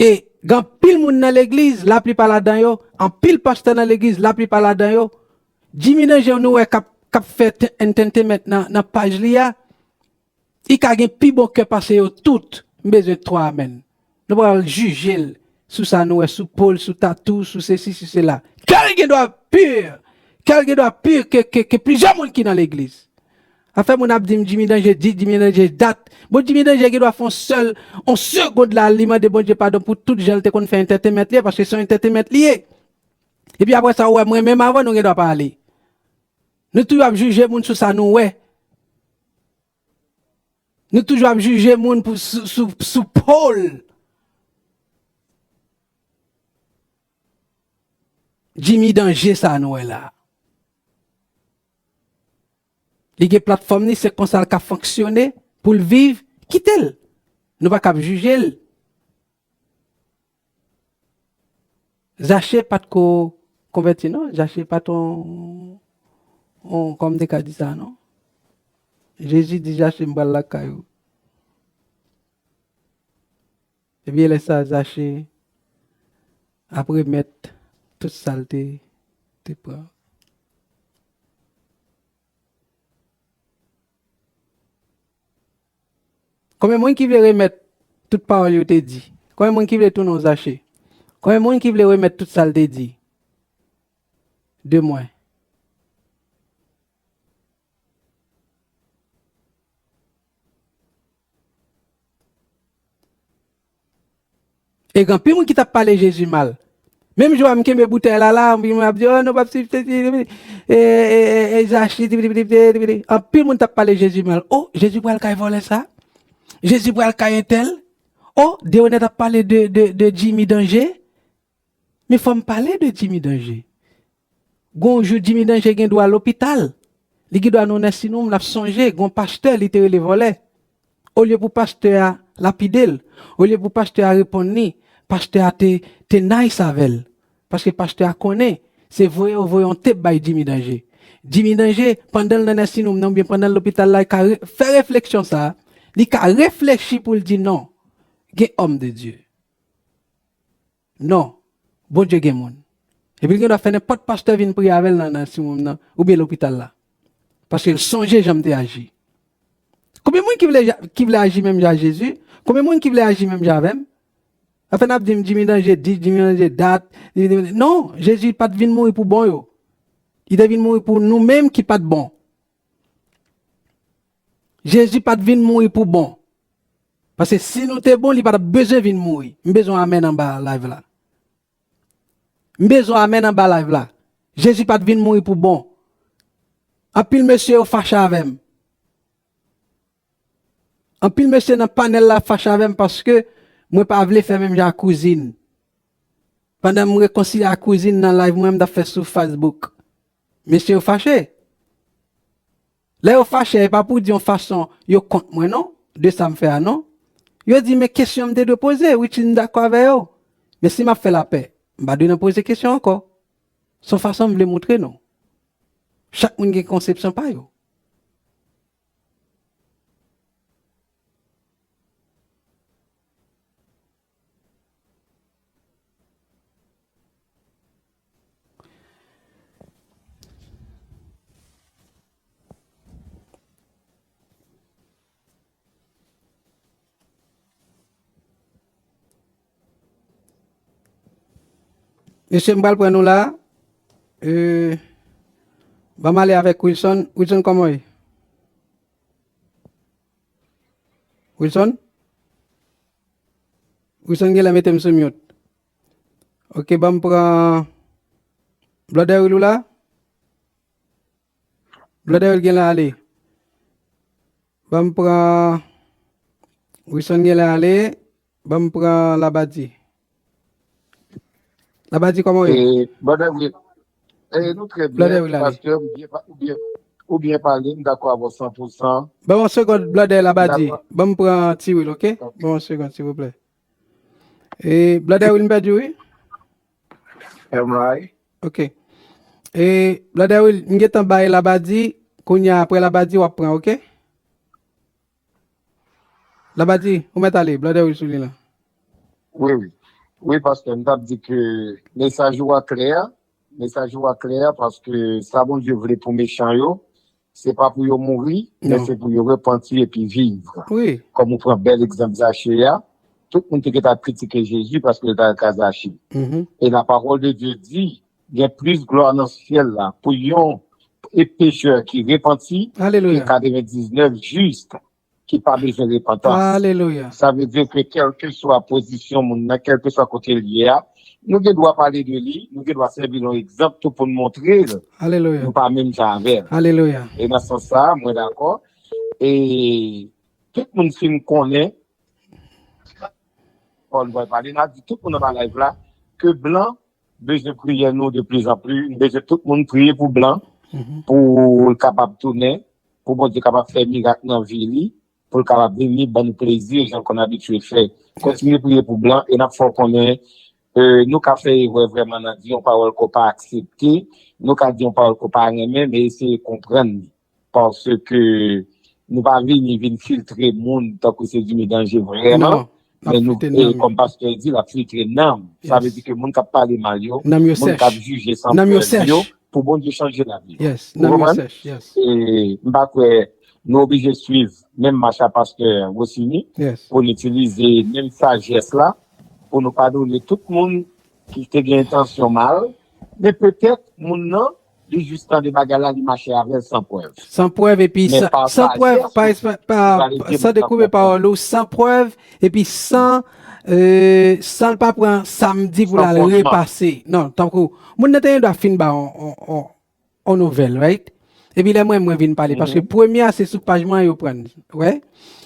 E gen anpil moun nan legliz, laplipa ladan yo, anpil pastè nan legliz, laplipa ladan yo, Jimmy Danje nou wè k ap, k ap fè te- entertainment nan, nan paj li a, li ka gen pi bon kè pase yo tout. M bezwen twa amèn. Nou pral jije l sou sa nou wè, sou po l, sou tatou, sou sesi, sou sela. Kè l gen dwa pi, kè l gen dwa pi ke, ke, ke plizyè moun ki nan legliz. Afè moun ap di m Jimmy Danje di, Jimmy Danje dat. Bon, Jimmy Danje gen dwa fè yon sèl, yon segond la, li mande Bondye padon pou tout jan l te konn fè entertainment li ye, paske se yon entertainment li ye. Epi apre sa, ou wè, mwen menm avè w, nou gen dwa pale. Nou toujou ap jije moun sou sa nou wè. Nou toujou ap jije moun pou, sou, sou, sou po l. Jimmy Danje sa nou wè la. Li gen platfòm li, se konsa l ka fonksyone pou l viv, kite l. Nou pa kab jije l. Zache pa t ko konvèti non, Zache pa t on, on, kòman m te ka di sa non? Jezi di Zache, m pral lakay ou. Ebyen lè sa Zache ap remèt tout sa l te, te pran. Konbyen moun ki vle remèt tout pawòl yo te di? Konbyen moun ki vle tounen yon Zache? Konbyen moun ki vle remèt tout sa l te di de mwen? E gen anpil moun ki t ap pale Jezi mal. Menm jou a m kenbe boutèy la la, anpil moun ap di, oh, nou p ap swiv, e, e, e, e, Zachi, anpil moun t ap pale Jezi mal. Oh, Jezi pral kay vòlè sa? Jezi pral kay entèl? Oh, Deonèt ap pale de, de, de Jimmy Danje? Men fò m pale de Jimmy Danje. Gon jou Jimmy Danje gen dwa lopital. Li gen dwa nan yon nursing home, l ap sonje, gon pastè li te rele vòlè. Olye pou pastè a lapide l, olye pou pastè a reponn li, pastè a te, te nice avè l. Paske pastè a konnen, se voye yo voye yon tep bay Jimmy Danje. Jimmy Danje, pandan l nan nursing home nan, oubyen pandan l lopital la, li ka re- fè refleksyon sa a. Li ka reflechi pou l di non, gen homme de Dieu. Non. Bondye gen moun. Epi l gen dwa fè nenpòt pastè vin priye avè l nan, nan nursing home nan, oubyen lopital la. Paske l sonje jan m te aji. Konbyen moun ki vle, ki vle aji menm jan a Jezi? Konbyen moun ki vle aji menm jan avè m? Afè n ap di m Jimmy Danje di, Jimmy Danje dat. Non, Jezi pa t vin mouri pou bon yo. Li te vin mouri pou nou menm ki pa t bon. Jezi pa t vin mouri pou bon. Paske si nou te bon, li pa t ap bezwen vin mouri. M bezwen amèn anba live la. M bezwen amèn anba live la. Jezi pa t vin mouri pou bon. Anpil mesye yo fache avè m. Anpil mesye nan panèl la fache avè m paske mwen pa vle fè menm jan ak kouzin. Pandan m rekonsilye ak kouzin nan live mwen, m t ap fè sou Facebook. Mesye yo fache. Lè yo fache, e pa pou di yon fason yo kont mwen non, de sa m fè a non. Yo di, men kesyon m te dwe poze, Richie, m dakò avè yo. Men si m ap fè lapè, m pa dwe nan poze kesyon ankò. Se yon fason m vle montre nou. Chak moun gen konsepsyon pa yo. Mesye, m pral pran nou la. Euh, ban m ale avèk Wilson. Wilson, kòman w ye? Wilson? Wilson genlè mete m sou mute. Ok, ban m pran Blòdè Wil ou la? Blòdè Wil genlè ale. Ban m pran Wilson genlè ale. Ban m pran Labadi. Labadi, kòman w ye? E, Blòdè Wil. E, nou trè byen, Blòdè Wil ale. Pastè, ou byen, pa- ou byen, ou byen pale, m dakò avè w san pou san. Ban m yon segonn, Blòdè Labadi. Dakò. Ban m pran Ti Wil, ok? Ok. Ban m yon segonn, silvouplè. E, Blòdè Wil, m pèdi w, wi. M right. Ok. E, Blòdè Wil, m gentan bay Labadi, kounye a apre Labadi, w ap pran, ok? Labadi, ou mèt ale, Blòdè Wil sou liy lan. Wi, wi. Wi, pastè, m t ap di ke mesaj ou a klè, mesaj ou a klè, paske sa Bondye vle pou mechan yo, se pa pou yo mouri, men Non. se pou yo repanti epi viv. Wi. Kòm ou pran bèl egzanp Zache a, tout moun te gentan ap kritike Jezi paske l t al ka Zache. Mhm. Et la parole de Dieu dit, gen plis glwa nan syèl la pou yon e pechè ki repanti Alelouya. ke katrevendiznèf jis ki pa bezwen repantans. Alelouya. Sa vle di ke kèlkeswa pozisyon moun nan, kèlkeswa kote l ye a, nou gen dwa pale de li, nou gen dwa sèvi l yon egzanp tou pou n montre l Alelouya. nou pa menm jan avè l. Alelouya. E nan sans sa, mwen dakò. E tout moun fin konnen, Pòl pral pale, n a di tout moun anba live la, ke blan bezwen priyè nou de pli zan pli. Nou bezwen tout moun priye pou blan, Mhm. pou l kapab tounen, pou Bondye kapab fè mirak nan vi li, pou l kapab vini ban nou plezi, jan l konn abitye fè. Yes. Kontinye priye pou blan, e n ap fè w konnen, euh, nou ka fè erè vrèman nan di yon pawòl ke w pa aksepte, nou ka di yon pawòl ke w pa renmen, men eseye konprann li. Paske nou pa vini vin filtre moun tankou se di medanje vrèman. Non, l ap Men nou, filtre e nanm yo. Kòm pastè di, l ap filtre nanm. Sa vle Yes. di ke moun k ap pale mal yo, Nanm yo moun k ap sèch. jije san Nanm yo prèv yo, sèch. pou Bondye chanje lavi yo. Yes, Ou nanm yo konprann? sèch, yes. E m pa kwè nou oblije swiv menm mach a pastè Rosini Yes. pou n itilize menm sajès la, pou nou padone tout moun ki te gen entansyon mal, men petèt moun nan, li jis tande bagay la, li mache avè l san prèv. San prèv, epi Men san, pa san prèv, sajès, pa, pa, pa, li va leve san moun nan dekoupe konprann. pawòl ou, san prèv, epi san, euh, san l pa pran samdi pou l San al fwonchman. repase. Non, tankou, moun nan te gen dwa fin ba on, on, on, on nouvèl, right? Epi lè mwen, mwen vin pale, paske Mhm. premye a se sou paj mwen yo pran, wè?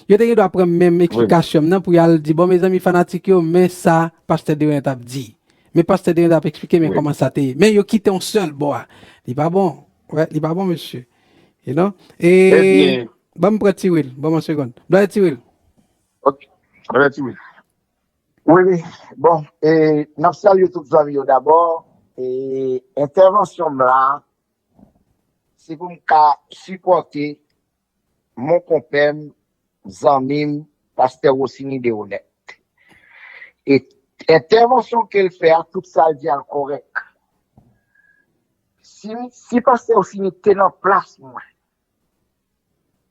Yo te gen dwa pran menm Wi. eksplikasyon m nan pou y al di, bon, mezanmi, fanatik yo, men sa pastè Dewen t ap di. Men pastè Dewen t ap eksplike, men Wi. kòman sa te ye. Men yo kite yon sèl bò a. Li pa bon. Wè, li pa bon, mesye. You know? E Ebyen. ban m pran Ti Wil. Ban m yon segonn. Blòdè Ti Wil. Ok. Blòdè Ti Wil. Wi, wi. Bon, e, n ap salye tout zanmi yo dabò. E, entèvansyon m la, se pou m ka sipòte mon konpè m, zanmi m, pastè Rosini Deonèt. E entèvansyon ke l fè a, tout sa l di a l kòrèk. Si, si pastè Rosini te nan plas mwen,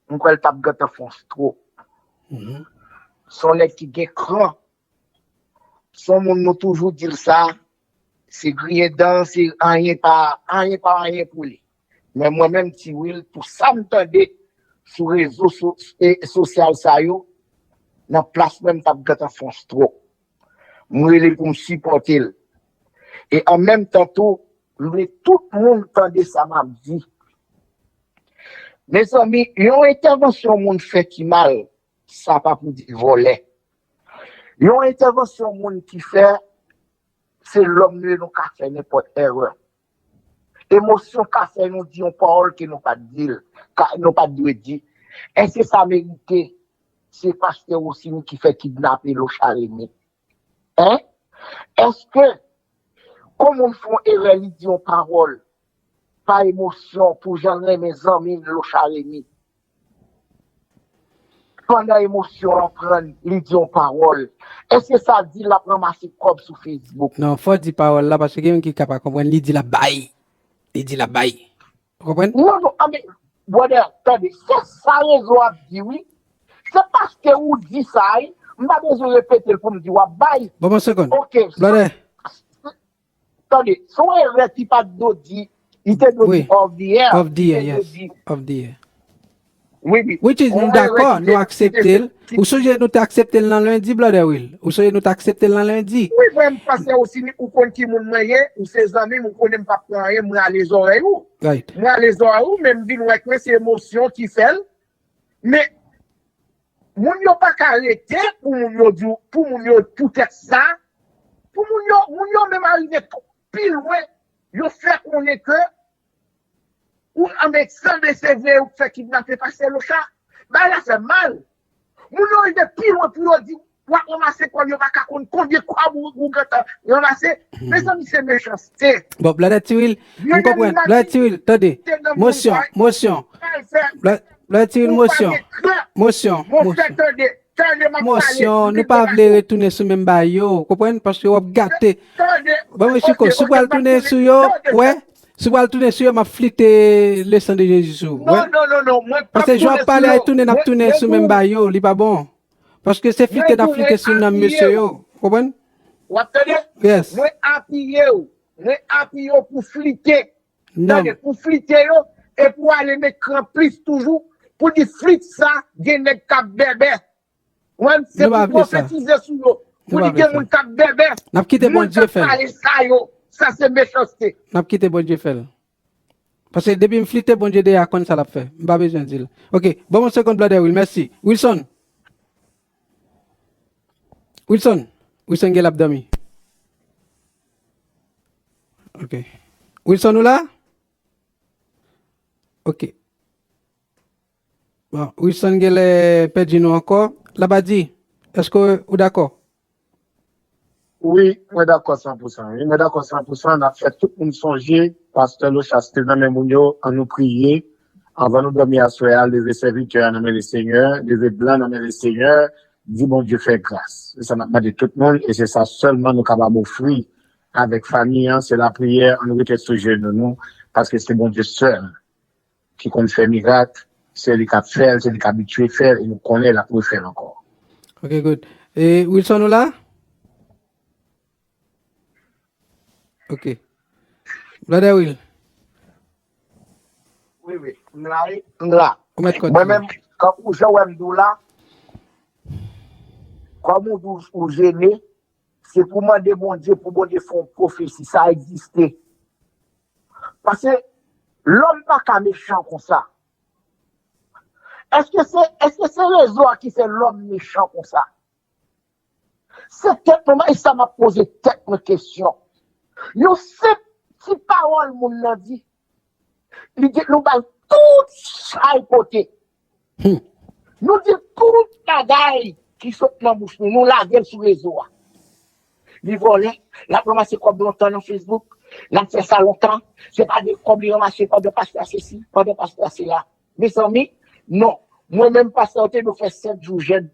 m kwè l t ap gentan fè yon stroke. Mhm. Se yon nèg ki gen kran. Se yon moun nou toujou di l sa, se griyen dan, se anyen pa, anyen pa anyen pou li. Men mwen menm, Ti Wil, pou sa m tande sou rezo so-, e, sosyal sa yo, nan plas mwen, m t ap gentan fè yon stroke. M rele pou m sipòte l. E an menm tan tou, m vle tout moun tande sa m ap di. Mezanmi, yon entèvansyon moun fè ki mal, sa pa pou di vòlè. Yon entèvansyon moun ki fè, se lòm nou ye, nou ka fè nenpòt erè. Emosyon ka fè nou di yon pawòl ke nou pa t di l, ka, nou pa t dwe di. Èske sa merite se pastè Rosiny ki fè kidnape Locha Remy? Hein? Èske, kon moun fè yon erè, li di yon pawòl pa emosyon pou jan l renmen zanmi l Locha Remy, pandan emosyon an pran l, li di yon pawòl, èske sa di l ap ranmase kòb sou Facebook? Non, fò di pawòl la, paske gen moun ki ka pa konprann, li di l ap bay. Li di l ap bay. Ou konprann? Non, non, anben, brother, tande, se sa rezo ap di, wi. Se paske ou di sa, wi. M pa bezwen repete l pou m di w ap bay. Bon, bon, segonn. Ok, brother. Tande, se yon erè ki pa t dwe di, li te dwe di off the air. Off the air, yes. Off the air. Wi, wi. Which is, nou dakò, nou aksepte l. Ou sonje nou te aksepte l nan lendi, brother Will? Ou sonje nou te aksepte l nan lendi? Wi, frè m, pastè Rosiny, ou konn ki moun mwen ye, ou se zanmi m, ou konnen m p ap pran anyen, m rale zòrèy ou. Right. M rale zòrèy ou, men m vin wè ke se emosyon ki fè l. Men, moun yo pa ka rete pou moun yo di, pou moun yo, poutèt sa, pou moun yo, moun yo menm arive pi lwen, yo fè konnen ke ou ann Aleksann, se vre, ou fè kidnape pastè Locha. Bagay la fè mal. Moun yo rive pi lwen pou yo di, w ap ranmase kòb, yo pa ka konn konbyen kòb ou, ou gentan ranmase. Mezanmi, se mechanste. Bon, Blòdè Tiwil, m konprann. Blòdè Tiwil, tande. Mosyon, mosyon. Blòdè Tiwil, mosyon. Mosyon, mosyon. Mosyon, nou pa vle retounen sou menm bagay yo, konprann? Paske w ap gate. Bon, men Chiko, si w pral tounen sou yo, wè, si w pral tounen sou yo, m ap flite le sang de Jésus sou ou, wè. Paske jan w ap pale a, tounen, n ap tounen sou menm bagay yo, li pa bon. Paske se flite n ap flite sou nanm mesye yo, konprann? W ap tande? Yes. Mwen apiye w. Mwen apiye w pou flite. Tande, pou flite yo, e pou ale met kran plis toujou, pou di flit sa, gen nèg k ap bèbè. Wè, se pou pwofetize sou yo. Pou di gen moun k ap bèbè. N ap kite Bondye fè l. Moun k ap pale sa yo, sa se mechanste. N ap kite Bondye fè l. Paske depi m flite Bondye dèyè a konn sa l ap fè. M pa bezwen di l. Ok, ban m yon segonn, Blòdè Will, mèsi. Wilson. Wilson. Wilson gen l ap dòmi. Ok. Wilson, ou la? Ok. Bon, Wilson genlè pèdi nou ankò. Labadi, èske ou dakò? Wi, mwen dakò san pou san. Wi, mwen dakò san pou san. N ap fè tout moun sonje, pastè Lochas te nan men moun yo, ann nou priye. Anvan nou dòmi aswè a, leve sèvitè a nan men Lesenyè, leve blan nan men Lesenyè, di Bondye fè gras. Se sa n ap mande tout moun, e se sa sèlman nou kapab ofri avèk fanmi an, se lapriyè, ann rete sou jenou nou, paske se Bondye sèl ki konn fè mirak, se li k ap fè l, se li k abitye fè l, e nou konnen l ap refè l ankò. Ok, good. E Wilson, ou la? Ok. Brother Will. Wi, wi. M la, wi. M la. Ou mèt kontinye. Mwen menm, kankou jan w wè m di w la, kòm ou di w, ou jene, se pou mande Bondye, pou Bondye fè yon pwofesi, sa egziste. Paske lòm pa ka mechan konsa. Èske se, èske se rezo a ki fè lòm mechan konsa? Se tèt mwen, e sa m ap poze tèt mwen kesyon. Yon senp ti pawòl moun nan di, li di, nou ba l tout sa l pote. Hmm. Nou di tout bagay ki sot nan bouch nou, nou lage l sou rezo a. Li vòlè, l ap ranmase kòb lontan nan Facebook, l ap fè sa lontan. Se pa de kòb li ranmase pandan pastè a sesi, pandan pastè a sela. Mezanmi, non. Mwen menm, pastè, ou te dwe fè sèt jou jèn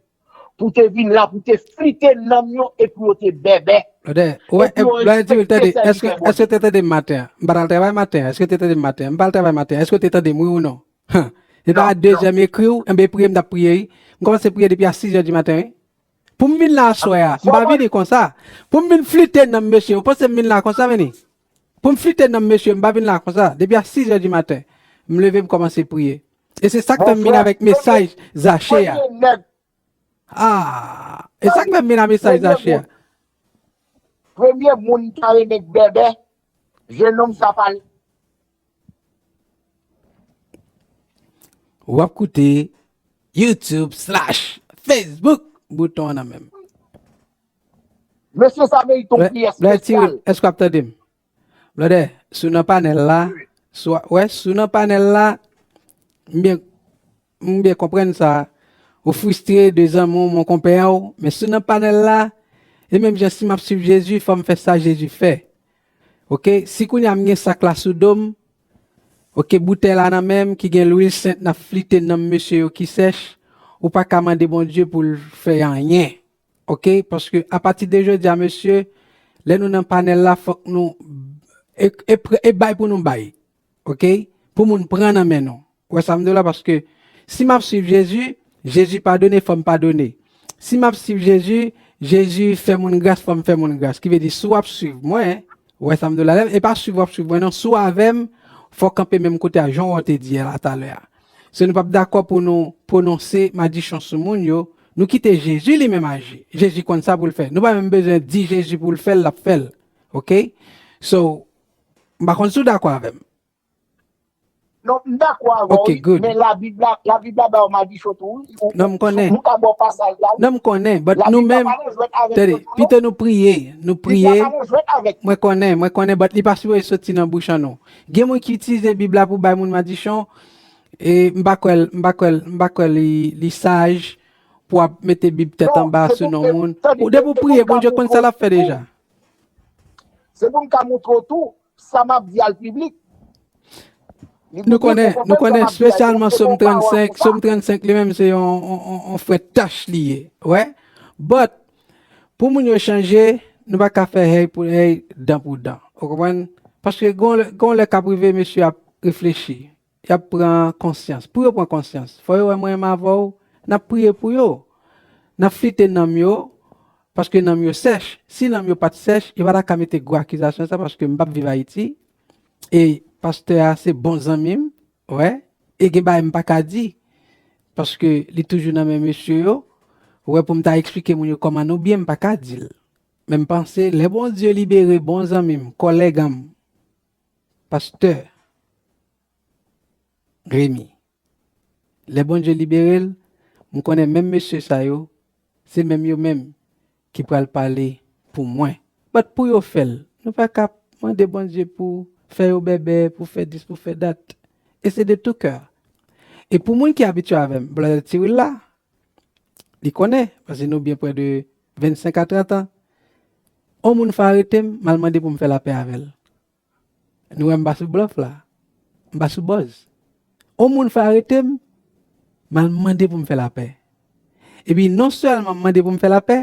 pou te vin la, pou te flite nanm yo, epi yo te bèbè. Brother, ou wè, epi yo Brother Tiwil, tande, èske, èske te tande m maten an? M pa t al travay maten an. Èske te tande m maten an? M pa al travay maten an. Èske te tande m, wi ou non? Han. Se pa a dezè m ekri w, enben priye m t ap priye, wi. M kòmanse priye depi a sizè di maten, wi. Pou m vin la aswè a, m pa vini konsa. Pou m vin flite nanm mesye, ou panse m vin la konsa, vini? Pou m flite nanm mesye, m pa vin la konsa. Depi a sizè di maten, m leve, m kòmanse priye. E se sa k fè m vin avèk mesaj Zache a. Ah, e sa k fè m vin a mesaj Zache a. Premye moun ki ta renmen bèbè, jennonm sa pale. W ap koute YouTube slash Facebook, bouton an nan men m. Mesye sa merite yon priyè espesyal. Èske w ap tande m? Blòdè, si w nan panèl la, si w, wè, si w nan panèl la, m byen, m byen konprann sa, ou fristre de zanmi w, mon konpè w, men si w nan panèl la, e menm jan si m ap swiv Jezi, fò m fè sa Jezi fè. Oke? Si kounye a m gen sak la sou do m, oke, boutèy la nan men m ki gen lwil sent n ap flite nanm mesye yo ki sèch, ou pa ka mande Bondye pou l fè anyen. Oke? Paske apati de jodi a, mesye, lè nou nan panèl la, fòk nou e, e, e bay pou nou bay. Oke? Pou moun pran nan men nou. Ou wè sa m di w la? Paske si m ap swiv Jezi, Jezi padone, fò m padone. Si m ap swiv Jezi, Jezi fè moun gras, fò m fè moun gras. Ki vle di, si w ap swiv mwen, ou wè sa m di w la, e pa swiv w ap swiv mwen, non, si w avè m, fò w kanpe menm kote a, jan w te di a la talè a. Se nou p ap dakò pou nou pwononse madichon sou moun yo, nou kite Jezi li menm aji. Jezi konn sa pou l fè. Nou pa menm bezwen di Jezi pou l fè l, l ap fè l. Oke? So, m pa konn si w dakò avè m. Non, m dakò avè w, wi, men Labib la, Labib la ba w madichon tou, wi. Non, m konnen. Nou ka ba w pasaj la, wi. Non, m konnen, but nou menm, tande, pito nou priye, nou priye. Mwen konnen, mwen konnen, but li pa sipoze soti nan bouch an nou. Gen moun ki itilize Bib la pou bay moun madichon, e m pa kwè, m pa kwè, m pa kwè li, li saj pou ap mete Bib tèt anba sou non moun. Ou depi w priye, Bondye konn sa l ap fè deja. Se pou m ka montre w tou, sa m ap di a l piblik. Nou konnen, nou konnen espesyalman Sòm trannsenk, Sòm trannsenk li menm se yon, yon, yon, yon frèt tach li ye. Wè? But, pou moun yo chanje, nou pa ka fè hèy pou hèy, dan pou dan. Ou konprann? Paske gon, gon lè k ap rive, mesye ap reflechi. Y ap pran konsyans. Pou yo pran konsyans, fò yo wè mwen menm avè w, n ap priye pou yo. N ap flite nanm yo, paske nanm yo sèch. Si nanm yo pa t sèch, yo pa ta ka mete gwo akizasyon sa, paske m p ap viv Ayiti. E pastè a se bon zanmi m, wè. E gen bagay m pa ka di, paske li toujou nan men mesye yo. Wè, pou m ta eksplike moun yo kòman nou byen, m pa ka di l. Men m panse, lè Bondye libere bon zanmi m, kòlèg an m, pastè Remy, lè Bondye libere l, m konnen menm mesye sa yo, se menm yo menm ki pral pale pou mwen. But pou yo fè l, nou pa ka mande Bondye pou fè yo bèbè, pou fè dis, pou fè dat. E se de tout cœur. E pou moun ki abitye avè m, Brother Cyril la, li konnen, paske nou byen prè de vennsenk a trant an. On moun fè arete m, m al mande pou m fè lapè avè l. Nou wè m pa sou blòf la. M pa sou buzz. On moun fè arete m, m al mande pou m fè lapè. Epi non sèlman m mande pou m fè lapè,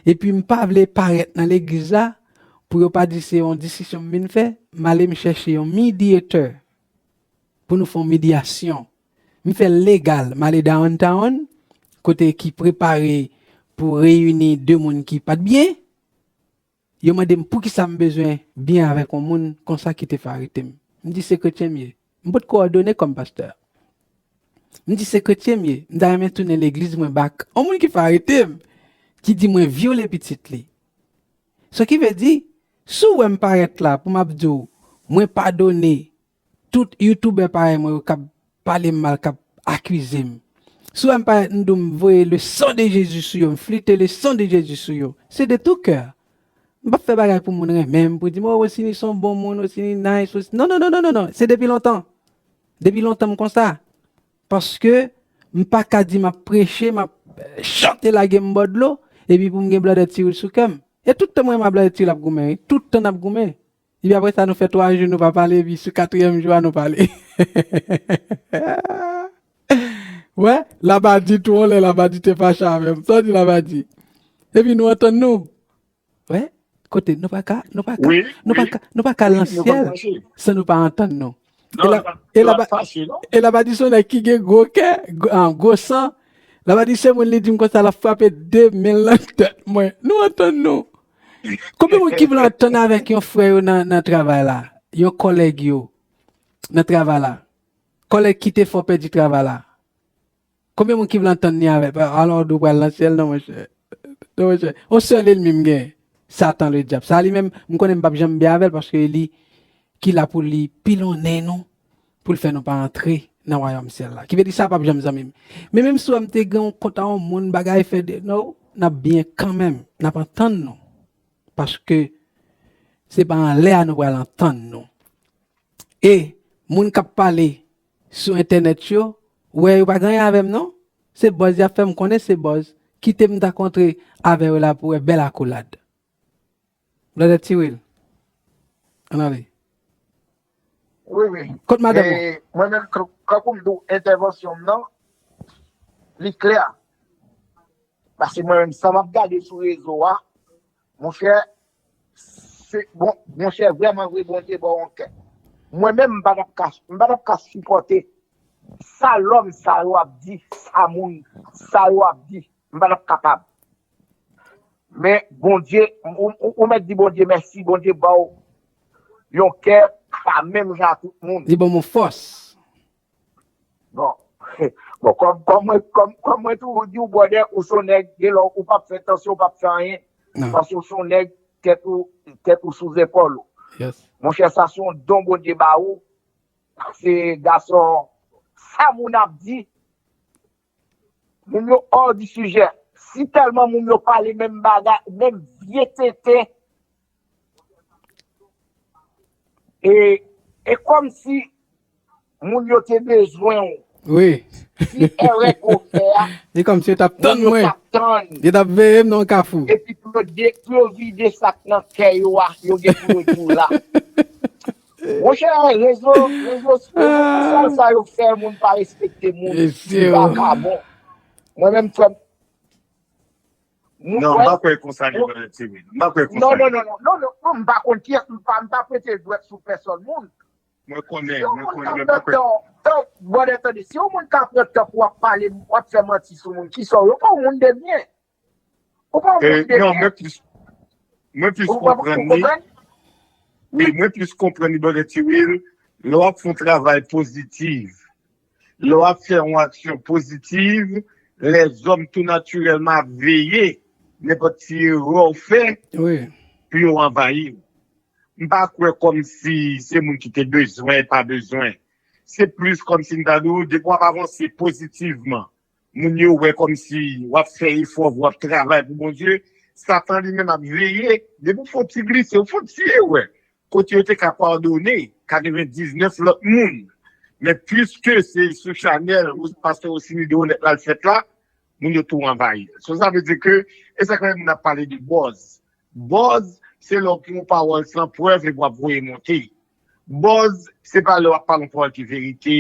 epi m pa vle parèt nan legliz la pou yo pa di se yon diskisyon m vin fè, m ale m chèche yon mediator pou nou fè yon medyasyon. M fè l legal, m ale downtown, kote ki prepare pou reyini de moun ki pa t byen. Yo mande m poukisa m bezwen byen avèk yon moun konsa ki te fè arete m. M di se kretyen m ye. M potko òdone kòm pastè. M di se kretyen m ye. M ta renmen tounen legliz mwen back. Yon moun ki fè arete m, ki di mwen vyole pitit li. Sa ki vle di, si w wè m parèt la pou m ap di w, mwen padone tout youtubè parèy mwen yo k ap pale m mal, k ap akize m. Si w wè m parèt m di w m voye le sang de Jésus sou yo, m flite le sang de Jésus sou yo, se de tout cœur. M p ap fè bagay pou moun renmen m, pou di m, oh, Rosiny se yon bon moun, Rosiny nice, Rosiny, non, non, non, non, non, non, se depi lontan. Depi lontan m konsa. Paske m pa ka di m ap preche, m ap chante lage m bò dlo, epi pou m gen Brother Cyril sou kè m. E tout tan mwen m a Brother Cyril ap goumen, wi. Tout tan n ap goumen. Epi apre sa, nou fè twa jou nou pa pale, epi sou katriyèm jou a, nou pale. Wè, Labadi tou, yon lè Labadi te fache avè m. Sa w di Labadi? Epi nou antann nou. Wè, kote, nou pa ka, nou pa ka, nou pa ka, nou pa ka al nan syèl san nou pa antann nou. E Labadi se yon nèg ki gen gwo kè, gwo san. Labadi se moun li di m konsa, l ap frape de men l nan tèt mwen. Nou antann nou. Konbyen moun ki vle antann avèk yon frè yo nan, nan travay la? Yon kòlèg yo nan travay la? Kòlèg ki te fè w pèdi travay la? Konbyen moun ki vle antann li avèk? Alò, ou pral nan syèl, non, monchè. Non, monchè. Yon sèl ènmi m gen. Satan, le dyab. Sa li menm, m konnen m p ap janm byen avè l paske li ki la pou li pilonnen nou, pou l fè nou pa antre nan wayòm syèl la. Ki vle di sa p ap janm zanmi m. Men menm si w wè m te gen yon kont a yon moun, bagay fè de, non, n ap byen kanmenm. N ap antann nou. Paske se pa anlè a nou pral antann nou. E moun k ap pale sou entènèt yo, wè yo pa gen anyen avè m non. Se buzz y ap fè m konnen se buzz. Kite m ta kontre avè yo la pou wè bèl akolad. Blòdè Tiwil. Ann ale. Wi, wi. Kot madanm ou? E, mwen menm, kankou m di w, entèvansyon m nan, li klè. Paske mwen menm, sa m ap gade sou rezo a, monchè, se, bon, monchè, vrèman vre, Bondye ba w yon kè. Mwen menm, m pa t ap ka, m pa t ap ka sipòte sa lòm sa yo ap di, sa moun sa yo ap di. M pa t ap kapab. Men Bondye, ou, ou, ou mèt di Bondye mèsi, Bondye ba w yon kè pa menm jan ak tout moun. Li ban m yon fòs. Bon, bon kòm, kòm, mwen, kòm, kòm mwen toujou di w, brother, ou se yon nèg, gen lè ou p ap fè tansyon, ou p ap fè anyen. Paske ou se yon nèg, tèt ou, tèt ou sou zepòl ou. Monchè, sa se yon don Bondye ba ou. Se gason, sa moun ap di, moun yo hors du sujet. Si tèlman moun yo pale menm bagay, menm vye tenten, e, e kòmsi moun yo te bezwen w. Wi. Si erè ke w fè a, e kòmsi yo t ap tann mwen. Yo t ap veye m nan yon kafou. Epi pou yo, pou yo vide sa k nan kè yo a, yo gen pou yo di w la. Monchè, rezo, rezo sosyo sa yo fè moun pa respekte moun. Li pa ka bon. Mwen menm frè m. Non, m pa kwè konsa li, brother Tiwil. M pa kwè konsa. Non, non, non, non, non, non, m pa konn kiyès, m pa, m pa pete dwèt sou pèsòn moun. Mwen konnen, mwen konnen, men m pa kwè. Tan, brother, tande, si yon moun ka pran tan pou w ap pale, w ap fè manti sou moun, kisa w ye? Ou pa yon moun de byen. Ou pa yon moun de byen. Non, mwen plis, mwen plis konprann li. E mwen plis konprann li, brother Tiwil, lè w ap fè yon travay pozitif, lè w ap fè yon aksyon pozitif, lèzòm tou natirèlman ap veye nenpòt ti erè w fè pou yo anvayi w. M pa kwè kòmsi se moun ki te bezwen, pa bezwen. Se plis kòmsi m ta di w, depi w ap avanse pozitivman, moun yo wè kòmsi w ap fè efò, w ap travay pou Bondye, Satan li menm ap veye. Depi w fè yon ti glise, w fè yon ti erè, kote yo te ka padone katrevendiznèf lòt moun. Men piske se sou chanèl Pastè Rosiny Deronette la l fèt la, moun yo tou anvayi l. So sa vle di ke, e sa k fè moun ap pale de buzz. Buzz, se lè w pran yon pawòl san prèv epi w ap voye monte. Buzz, se pa lè w ap pale yon pawòl ki verite,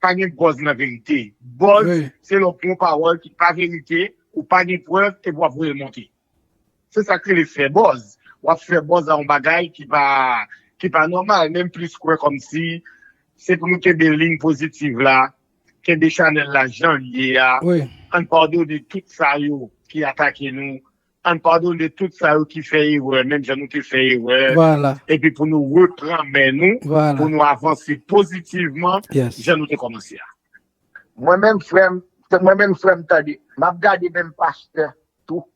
pa gen buzz nan verite. Buzz, se lè w pran yon pawòl ki pa verite, ou pa gen prèv epi w ap voye monte. Se sa k rele fè buzz. W ap fè buzz a yon bagay ki pa, ki pa nòmal. Men m plis kwè kòmsi se pou nou kenbe liy pozitiv la, kenbe chanèl la jan l ye a. Ann padone tout sa yo ki atake nou. Ann padone tout sa yo ki fè erè, menm jan nou te fè erè. Epi pou nou repran men nou, pou nou avanse pozitivman, jan nou te kòmanse a. Mwen menm frè m, mwen menm frè m tande, m ap gade menm pastè tou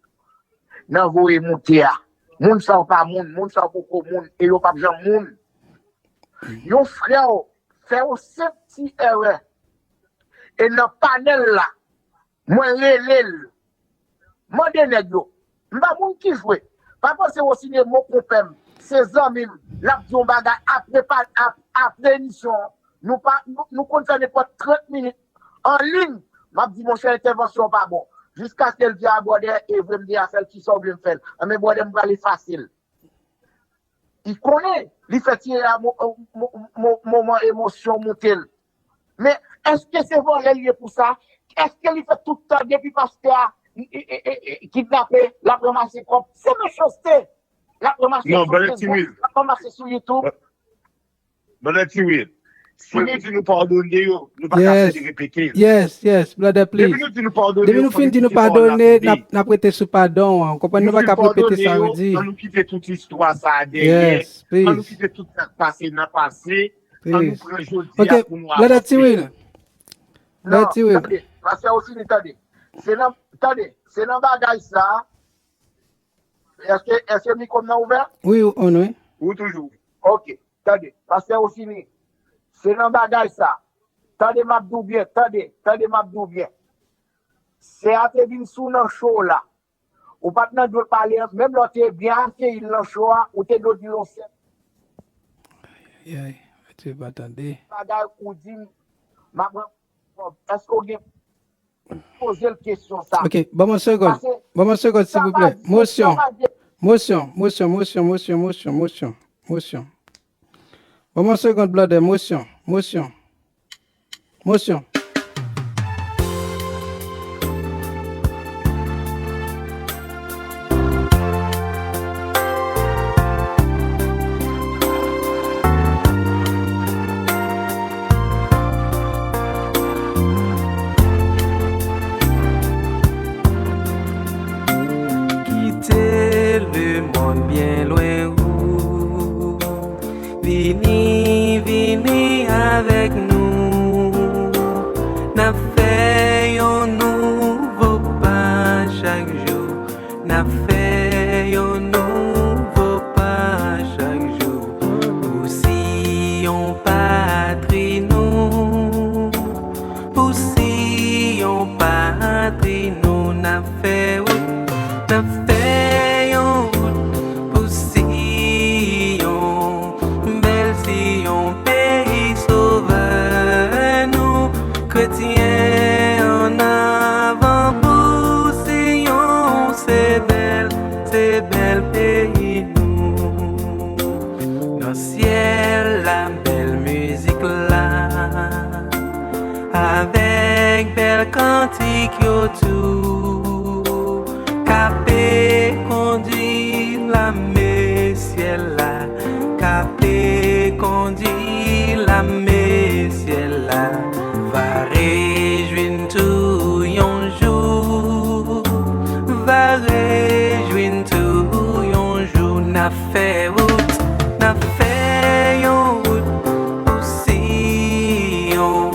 nan voye moute a. Moun sa yo pa moun, moun sa yo poko moun, e yo p ap janm moun. Yon frè w fè yon senp ti erè. E nan panèl la, mwen rele l. Mande nèg yo. M pa moun ki jwe. Pa panse Rosiny e mo konpè m, se zanmi m, l ap di yon bagay apre, apre emisyon an. Nou pa, nou, nou konn fè nenpòt trant minit an liy, m ap di, monchè, entèvansyon an pa bon. Jiskaske l di, a, brother, e vre m di afè l, kisa w vle m fè l? Anben, brother, m prale efase l. Li konnen, li fè ti a mo-, mo-, mo-, moman emosyon moute l. Men, èske se vòlè l ye pou sa? Èske li fè tout tan depi pastè a, e, e, e, e, kidnape, l ap ranmase kòb? Se mechanste. L ap ranmase sou Facebook, l ap ranmase sou YouTube. Brother Tiwil, si nou di nou padone yo, nou pa ka fè li repete l. Yes, yes, brother, please. Depi nou di nou padone yo, depi nou fin di nou padone, n ap, n ap rete sou padon an. Ou konprann, nou pa ka repete sa yo di. Ann nou kite tout istwa sa a dèyè. Ann nou kite tout sa k pase nan pase. Ann nou pran jodi a pou nou avanse. Brother Tiwil. Brother Tiwil. Tande, pastè Rosiny, tande. Se nan, tande, se nan bagay sa a. Èske, èske mikwo m nan ouvè? Wi, on wi. Wi, toujou. Ok. Tande, pastè Rosiny, se nan bagay sa. Tande m ap di w byen, tande, tande m ap di w byen. Sè a te vin sou nan cho w la. Ou pa t nan dwe pale, menm lè w te byen akeyi l nan cho a, ou te dwe di l yon sèl. Ayayay, Matye pa tande. Bagay ou di m, m ap rann kòb. Èske w gen poze l kesyon sa. Ok, ban m yon segond. Ban m yon segond, silvouplè. Mosyon. Mosyon, mosyon, mosyon, mosyon, mosyon, mosyon, mosyon. Ban m yon segond, blòdè. Mosyon, mosyon. Mosyon. Kite lemonn byen lwen ou. Vini, vini avèk nou. N ap fè yon nouvo pa chak jou. N ap fè yon nouvo pa chak jou. Pou Siyon patri nou. Pou Siyon patri nou. N ap fè wout. N ap fè yon wout pou Siyon, bèl Siyon, peyi Sovè nou. Kretyen ann avan pou Siyon, se bèl, se bèl peyi nou. Nan syèl la, bèl mizik la. Avèk bèl kantik yo tou, k ape kondui lame syèl la, k ape kondui lame syèl la, va rejwi n tou yon jou, va rejwi n tou yon jou, n ap fè wout, n ap fè yon wout pou Siyon,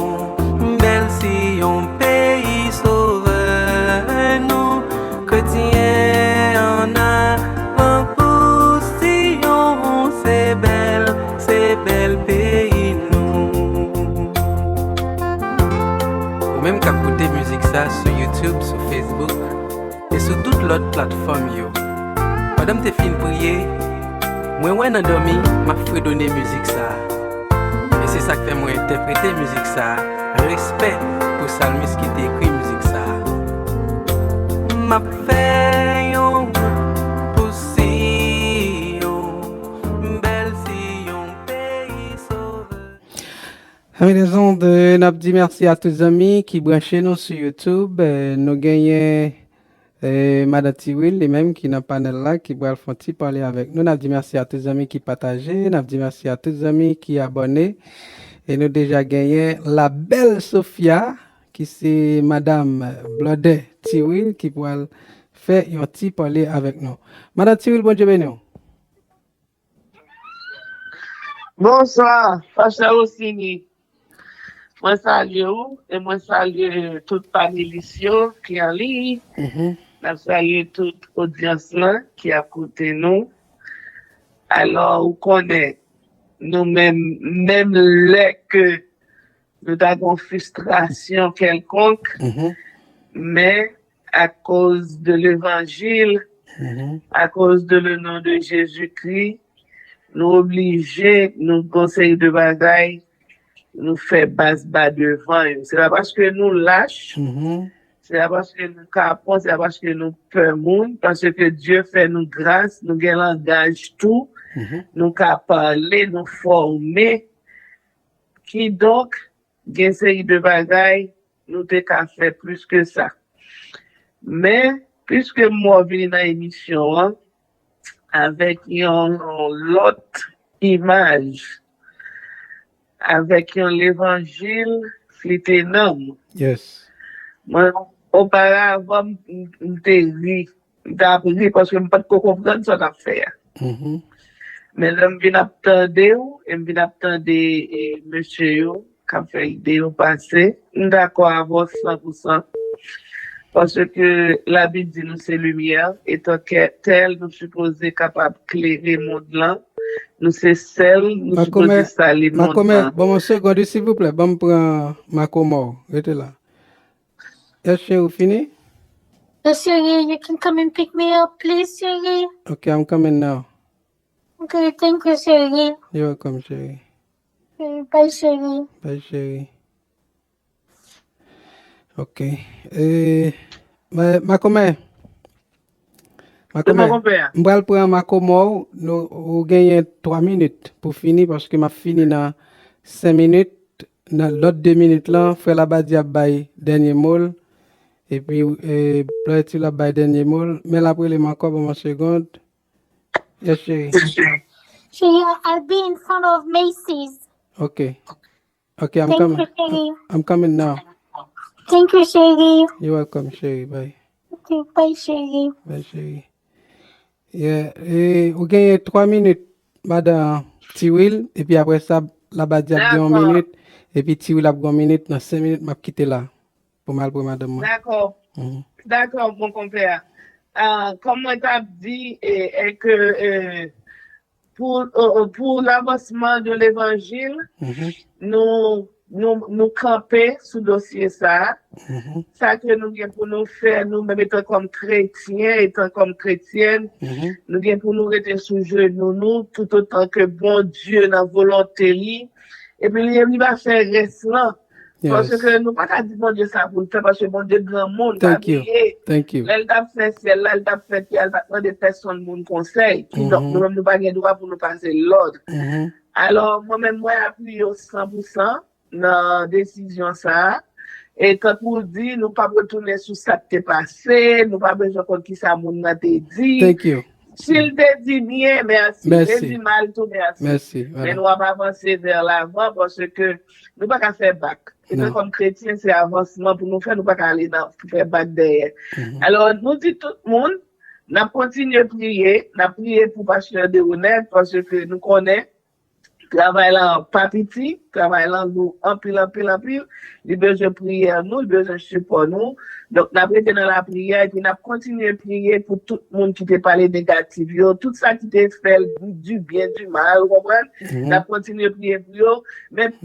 bèl Siyon, peyi Sovè nou. Kretyen ann avan pou Siyon, se bèl, se bèl peyi nou. Ou menm k ap koute mizik sa sou YouTube, sou Facebook, e sou tout lòt platfòm yo. Pandan m te fin priye, mwen wè nan dòmi m ap fredone mizik sa a. E se sa k fè mwen entèprete mizik sa a, respè pou salmis ki te ekri mizik sa a. M ap fè yon wout pou Siyon, bèl Siyon, peyi Sovè. Amis des ondes, n ap di mèsi a tout zanmi ki branche nou sou YouTube. Eh, nou genyen, eh, Madan Tiwil, li menm ki nan panèl la, ki pral fè yon ti pale avèk nou. N ap di mèsi a tout zanmi ki pataje, n ap di mèsi a tout zanmi ki abòne. E nou deja genyen La Belle Sophia, ki se madanm blòdè Tiwil, ki pral fè yon ti pale avèk nou. Madan Tiwil, Bondye beni w. Bonswa, pastè Rosini. Mwen salye w e mwen salye tout panelis yo ki an liy. Mhm. N ap salye tout odyans lan ki ap koute nou. Alò, ou konnen, nou menm, menm lè ke nou ta gen yon fristrasyon kèlkonk, mhm, men akoz de levanjil, mhm, akoz de le non de Jezikri, nou oblije, nou gen yon seri de bagay, nou fè bas ba devan yo. Se pa paske nou lach, mhm, se pa paske nou kapon, se pa paske nou pè moun, paske Dye fè nou gras, nou gen langaj tou, mhm, nou ka pale, nou fòme. Kidonk, gen seri de bagay nou te ka fè plis ke sa. Men, piske m wè w vini nan emisyon an avèk yon lòt imaj, avèk yon levanjil flite nanm. Yes. Mwen, oparavan, m, m te ri. M t ap ri paske m pa t ko konprann sa w t ap fè a. Mhm. Men lè m vin ap tande w, e m vin ap tande, e, mesye yo k ap fè ide yo pase, m dakò avè w san pou san. Paske Labib di nou se limyè, etan ke tèl, nou sipoze kapab klere mond lan. Nou se sèl, nou sipoze sale mond lan. Makomè, ban m yon segond, wi, silvouplè. Ban m pran Makomè w. Rete la. Yes, cheri, ou fini? Yes, cheri, you can come and pick me up, please, cheri. Okay, I'm coming now. Okay, thank you, cheri. You're welcome, cheri. Okay, bye, cheri. Bye, cheri. Ok. E, ma, makomè. Makomè. M pral pran makomè w. Nou, ou genyen twa minit pou fini paske m ap fini nan senk minit. Nan lòt de minit lan, frè Labadi ap bay dènye mo l. Epi, e, Blòdè Ti Wil ap bay dènye mo l. Men l ap rele m ankò, ban m yon segond. Yes, cheri. Cheri, I'll be in front of Macy's. Ok. Ok, I'm coming. I'm coming now. Thank you, cheri. You're welcome, cheri. Bye. Ok, bye, cheri. Bye, cheri. Yeah, e, ou genyen twa minit, madan Ti Wil, epi apre sa, Labadi ap gen yon minit, epi Ti Wil ap gen yon minit, nan senk minit, m ap kite la pou m al pran madanm mwen. Dakò. Dakò, mon konpè. Ah, kòm mwen t ap di, e, e ke, e, pou, e, e, pou lavansman de levanjil, nou, nou, nou kanpe sou dosye sa a. Sa ke nou gen pou nou fè, nou menm etan kòm kretyen, etan kòm kretyèn, nou gen pou nou rete sou jenou nou, toutotan ke Bondye nan volonte li, epi li, li va fè rès lan. Paske nou pa ka di Bondye sa pou l fè, paske Bondye granmoun, pa bliye. Lè l t ap fè syèl la, l t ap fè tè a, l pa t mande pèsonn moun konsèy. Kidonk, nou menm nou pa gen dwa pou nou pase lòd. Alò, mwen menm, mwen apiye w san pou san nan desizyon sa a. E tankou w di, nou p ap retounen sou sa k te pase, nou pa bezwen konn kisa moun nan te di. Si l te di byen, mèsi. Si l te di mal tou, mèsi. Men nou ap avanse vè lavan paske nou pa ka fè bak. Etan kòm kretyen, se avansman pou nou fè, nou pa ka ale nan fè bak dèyè. Alò, nou di tout moun, n ap kontinye priye, n ap priye pou pastè Deronette, paske nou konnen travay lan pa piti, travay lan lou anpil, anpil, anpil. Li bezwen priyè nou, li bezwen sipò nou. Donk, n ap rete nan lapriyè, epi n ap kontinye priye pou tout moun ki te pale negatif yo, tout sa ki te fè l di byen, di mal, ou konprann? N ap kontinye priye pou yo, men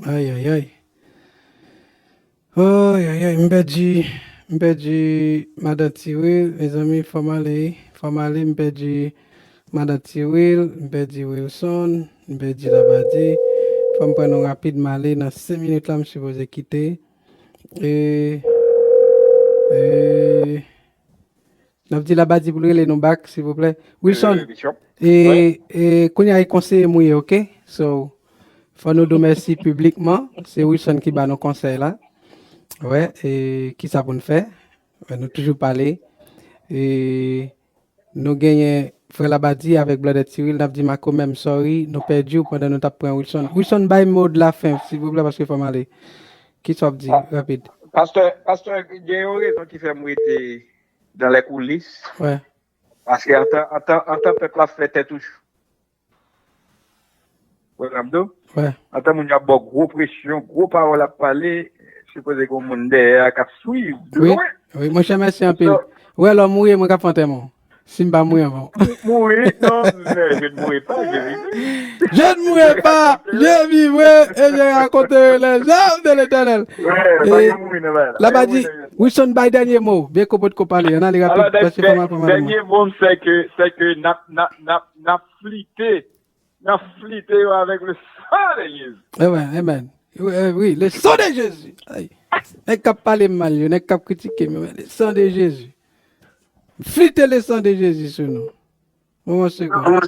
Ay, ay, ay. Ay, ay, ay, m pèdi, m pèdi madan Ti Wil, mezanmi, fò m ale, fò m ale, m pèdi madan Ti Wil, m pèdi Wilson, m pèdi Labadi. Fò m pran nou rapid, m ale nan senk minit la, m sipoze kite. E, e, N ap di Labadi pou l rele nou back, silvouplè. Wilson, e, e, kounye a e konseye m ou ye, oke? So, fò nou di w mèsi piblikman. Se Wilson ki ba nou konsèy la. Wè, e, kisa pou n fè? Wè, nou toujou pale. E, nou genyen frè Labadi avèk Blòdè Ti Wil. N ap di Makomè, m sorry, nou pèdi w pandan nou t ap pran Wilson. Wilson, bay mo de la fen, silvouplè, paske fò m ale. Kisa w ap di, rapid? Pastè, pastè, gen yon rezon ki fè m rete dans les coulisses. Wè. Paske antan, antan, antan pèp la fè tèt ou cho. Wè, Ramdo? Wè. Antan moun yo ap ba w gwo presyon, gwo pawòl ap pale, sipoze gen yon moun dèyè a k ap swiv de lwen. Wi, monchè, mèsi anpil. Wè, lè w mouri, mwen k ap fè antèman w. Si m pa mouri anvan. Mouri, non, je ne mourrai pas, je vivrai. Je ne mourrai pas, je vivrai, et je raconterai les œuvres de l'Éternel. Wè, pa gen mouri nan bagay la. Labadi, Wilson bay dènye mo. Byen ke w potko pale, ann ale rapid, paske fò m al pran madanm mwen. Dènye mo m, se ke, se ke n ap, n ap, n ap, n ap flite, n ap flite yo avèk le sang de Jésus. Amen, amen. Wi, le sang de Jésus. Ay. Nèg k ap pale m mal yo, nèg k ap kritike m yo, le sang de Jésus. Flite le sang de Jésus sou nou. Bon, bon, se bon.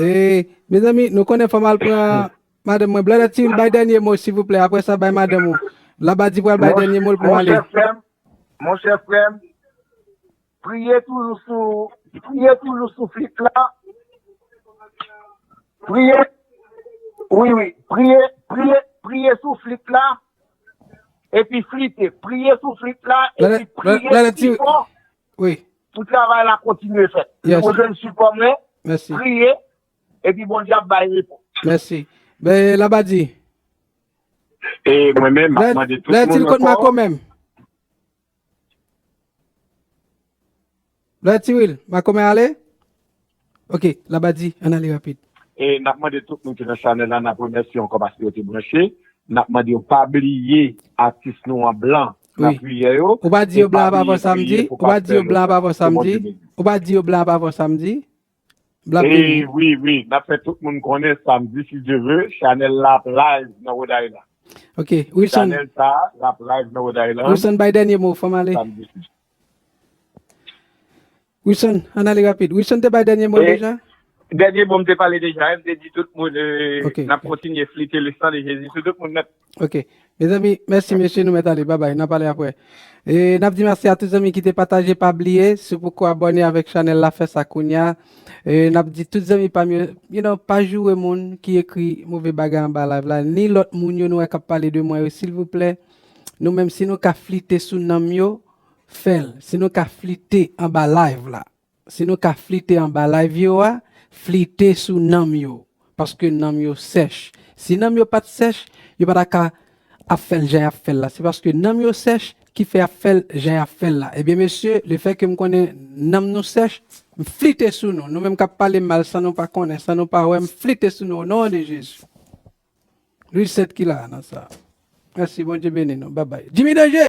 E, mezanmi, nou konnen fò m al pran madanm mwen. Blòdè Ti Wil, bay dènye mo, silvouplè. Apre sa, bay madanm ou. Labadi pral bay dènye mo l pou m ale. Monchè frè m, monchè frè m, priye toujou sou, priye toujou sou flit la. Priye, wi, wi, priye, priye, priye sou flit la. Epi flite, priye sou flit la, epi priye pi fò. Wi. Pou travay la kontinye fèt. Yes. Nou jwenn sipò mwen, priye, epi Bondye ap bay repons. Mèsi. Ben, Labadi. E mwen menm, m ap mande tout moun ankò. Lè di l kot Makomè m. Blòdè Ti Wil, Makomè ale? Ok, Labadi, ann ale rapid. E n ap mande tout moun ki nan chanèl la, n ap remèsye yo ankò paske yo te branche. N ap mande yo pa bliye atis nou an blan nan priyè yo. Ou pa di yo blan ap avè w samdi? Ou pa di yo blan ap avè w samdi? Ou pa di yo blan ap avè w samdi? Black Wi, wi, wi. N ap fè tout moun konnen samdi, si Dye vle, chanèl la ap live nan Rhode Island. Ok, Wilson. Chanèl sa, l ap live nan Rhode Island. Wilson, bay dènye mo, fò m ale. Wilson, ann ale rapid. Wilson te bay dènye mo deja? Dènye mo m te pale deja, m te di tout moun, n ap kontinye flite le sang de Jésus sou tout moun nèt. Ok. Mezanmi, mèsi mesye, nou mèt ale. Babay, n a pale apre. E n ap di mèsi a tout zanmi ki te pataje, pa bliye, si w poko abòne avèk chanèl la, fè sa kounya. E n ap di tout zanmi pa m yo, you know, pa joure moun ki ekri move bagay anba live la, ni lòt moun yo nou wè k ap pale de mwen yo, silvouplè. Nou menm, si nou ka flite sou nanm yo, fè l. Si nou ka flite anba live la, si nou ka flite anba live yo a, flite sou nanm yo. Paske nanm yo sèch. Si nanm yo pa t sèch, yo pa ta ka ap fè l jan y ap fè l la. Se paske nanm yo sèch ki fè y ap fè l jan y ap fè l la. Ebyen mesye, lefètke m konnen nanm nou sèch, m flite sou nou. Nou menm k ap pale mal san nou pa konnen, san nou pa wè, m flite sou nou o non de Jezi. Lwil Sent ki la nan sa. Mèsi, Bondye beni nou. Babay. Jimmy Danje!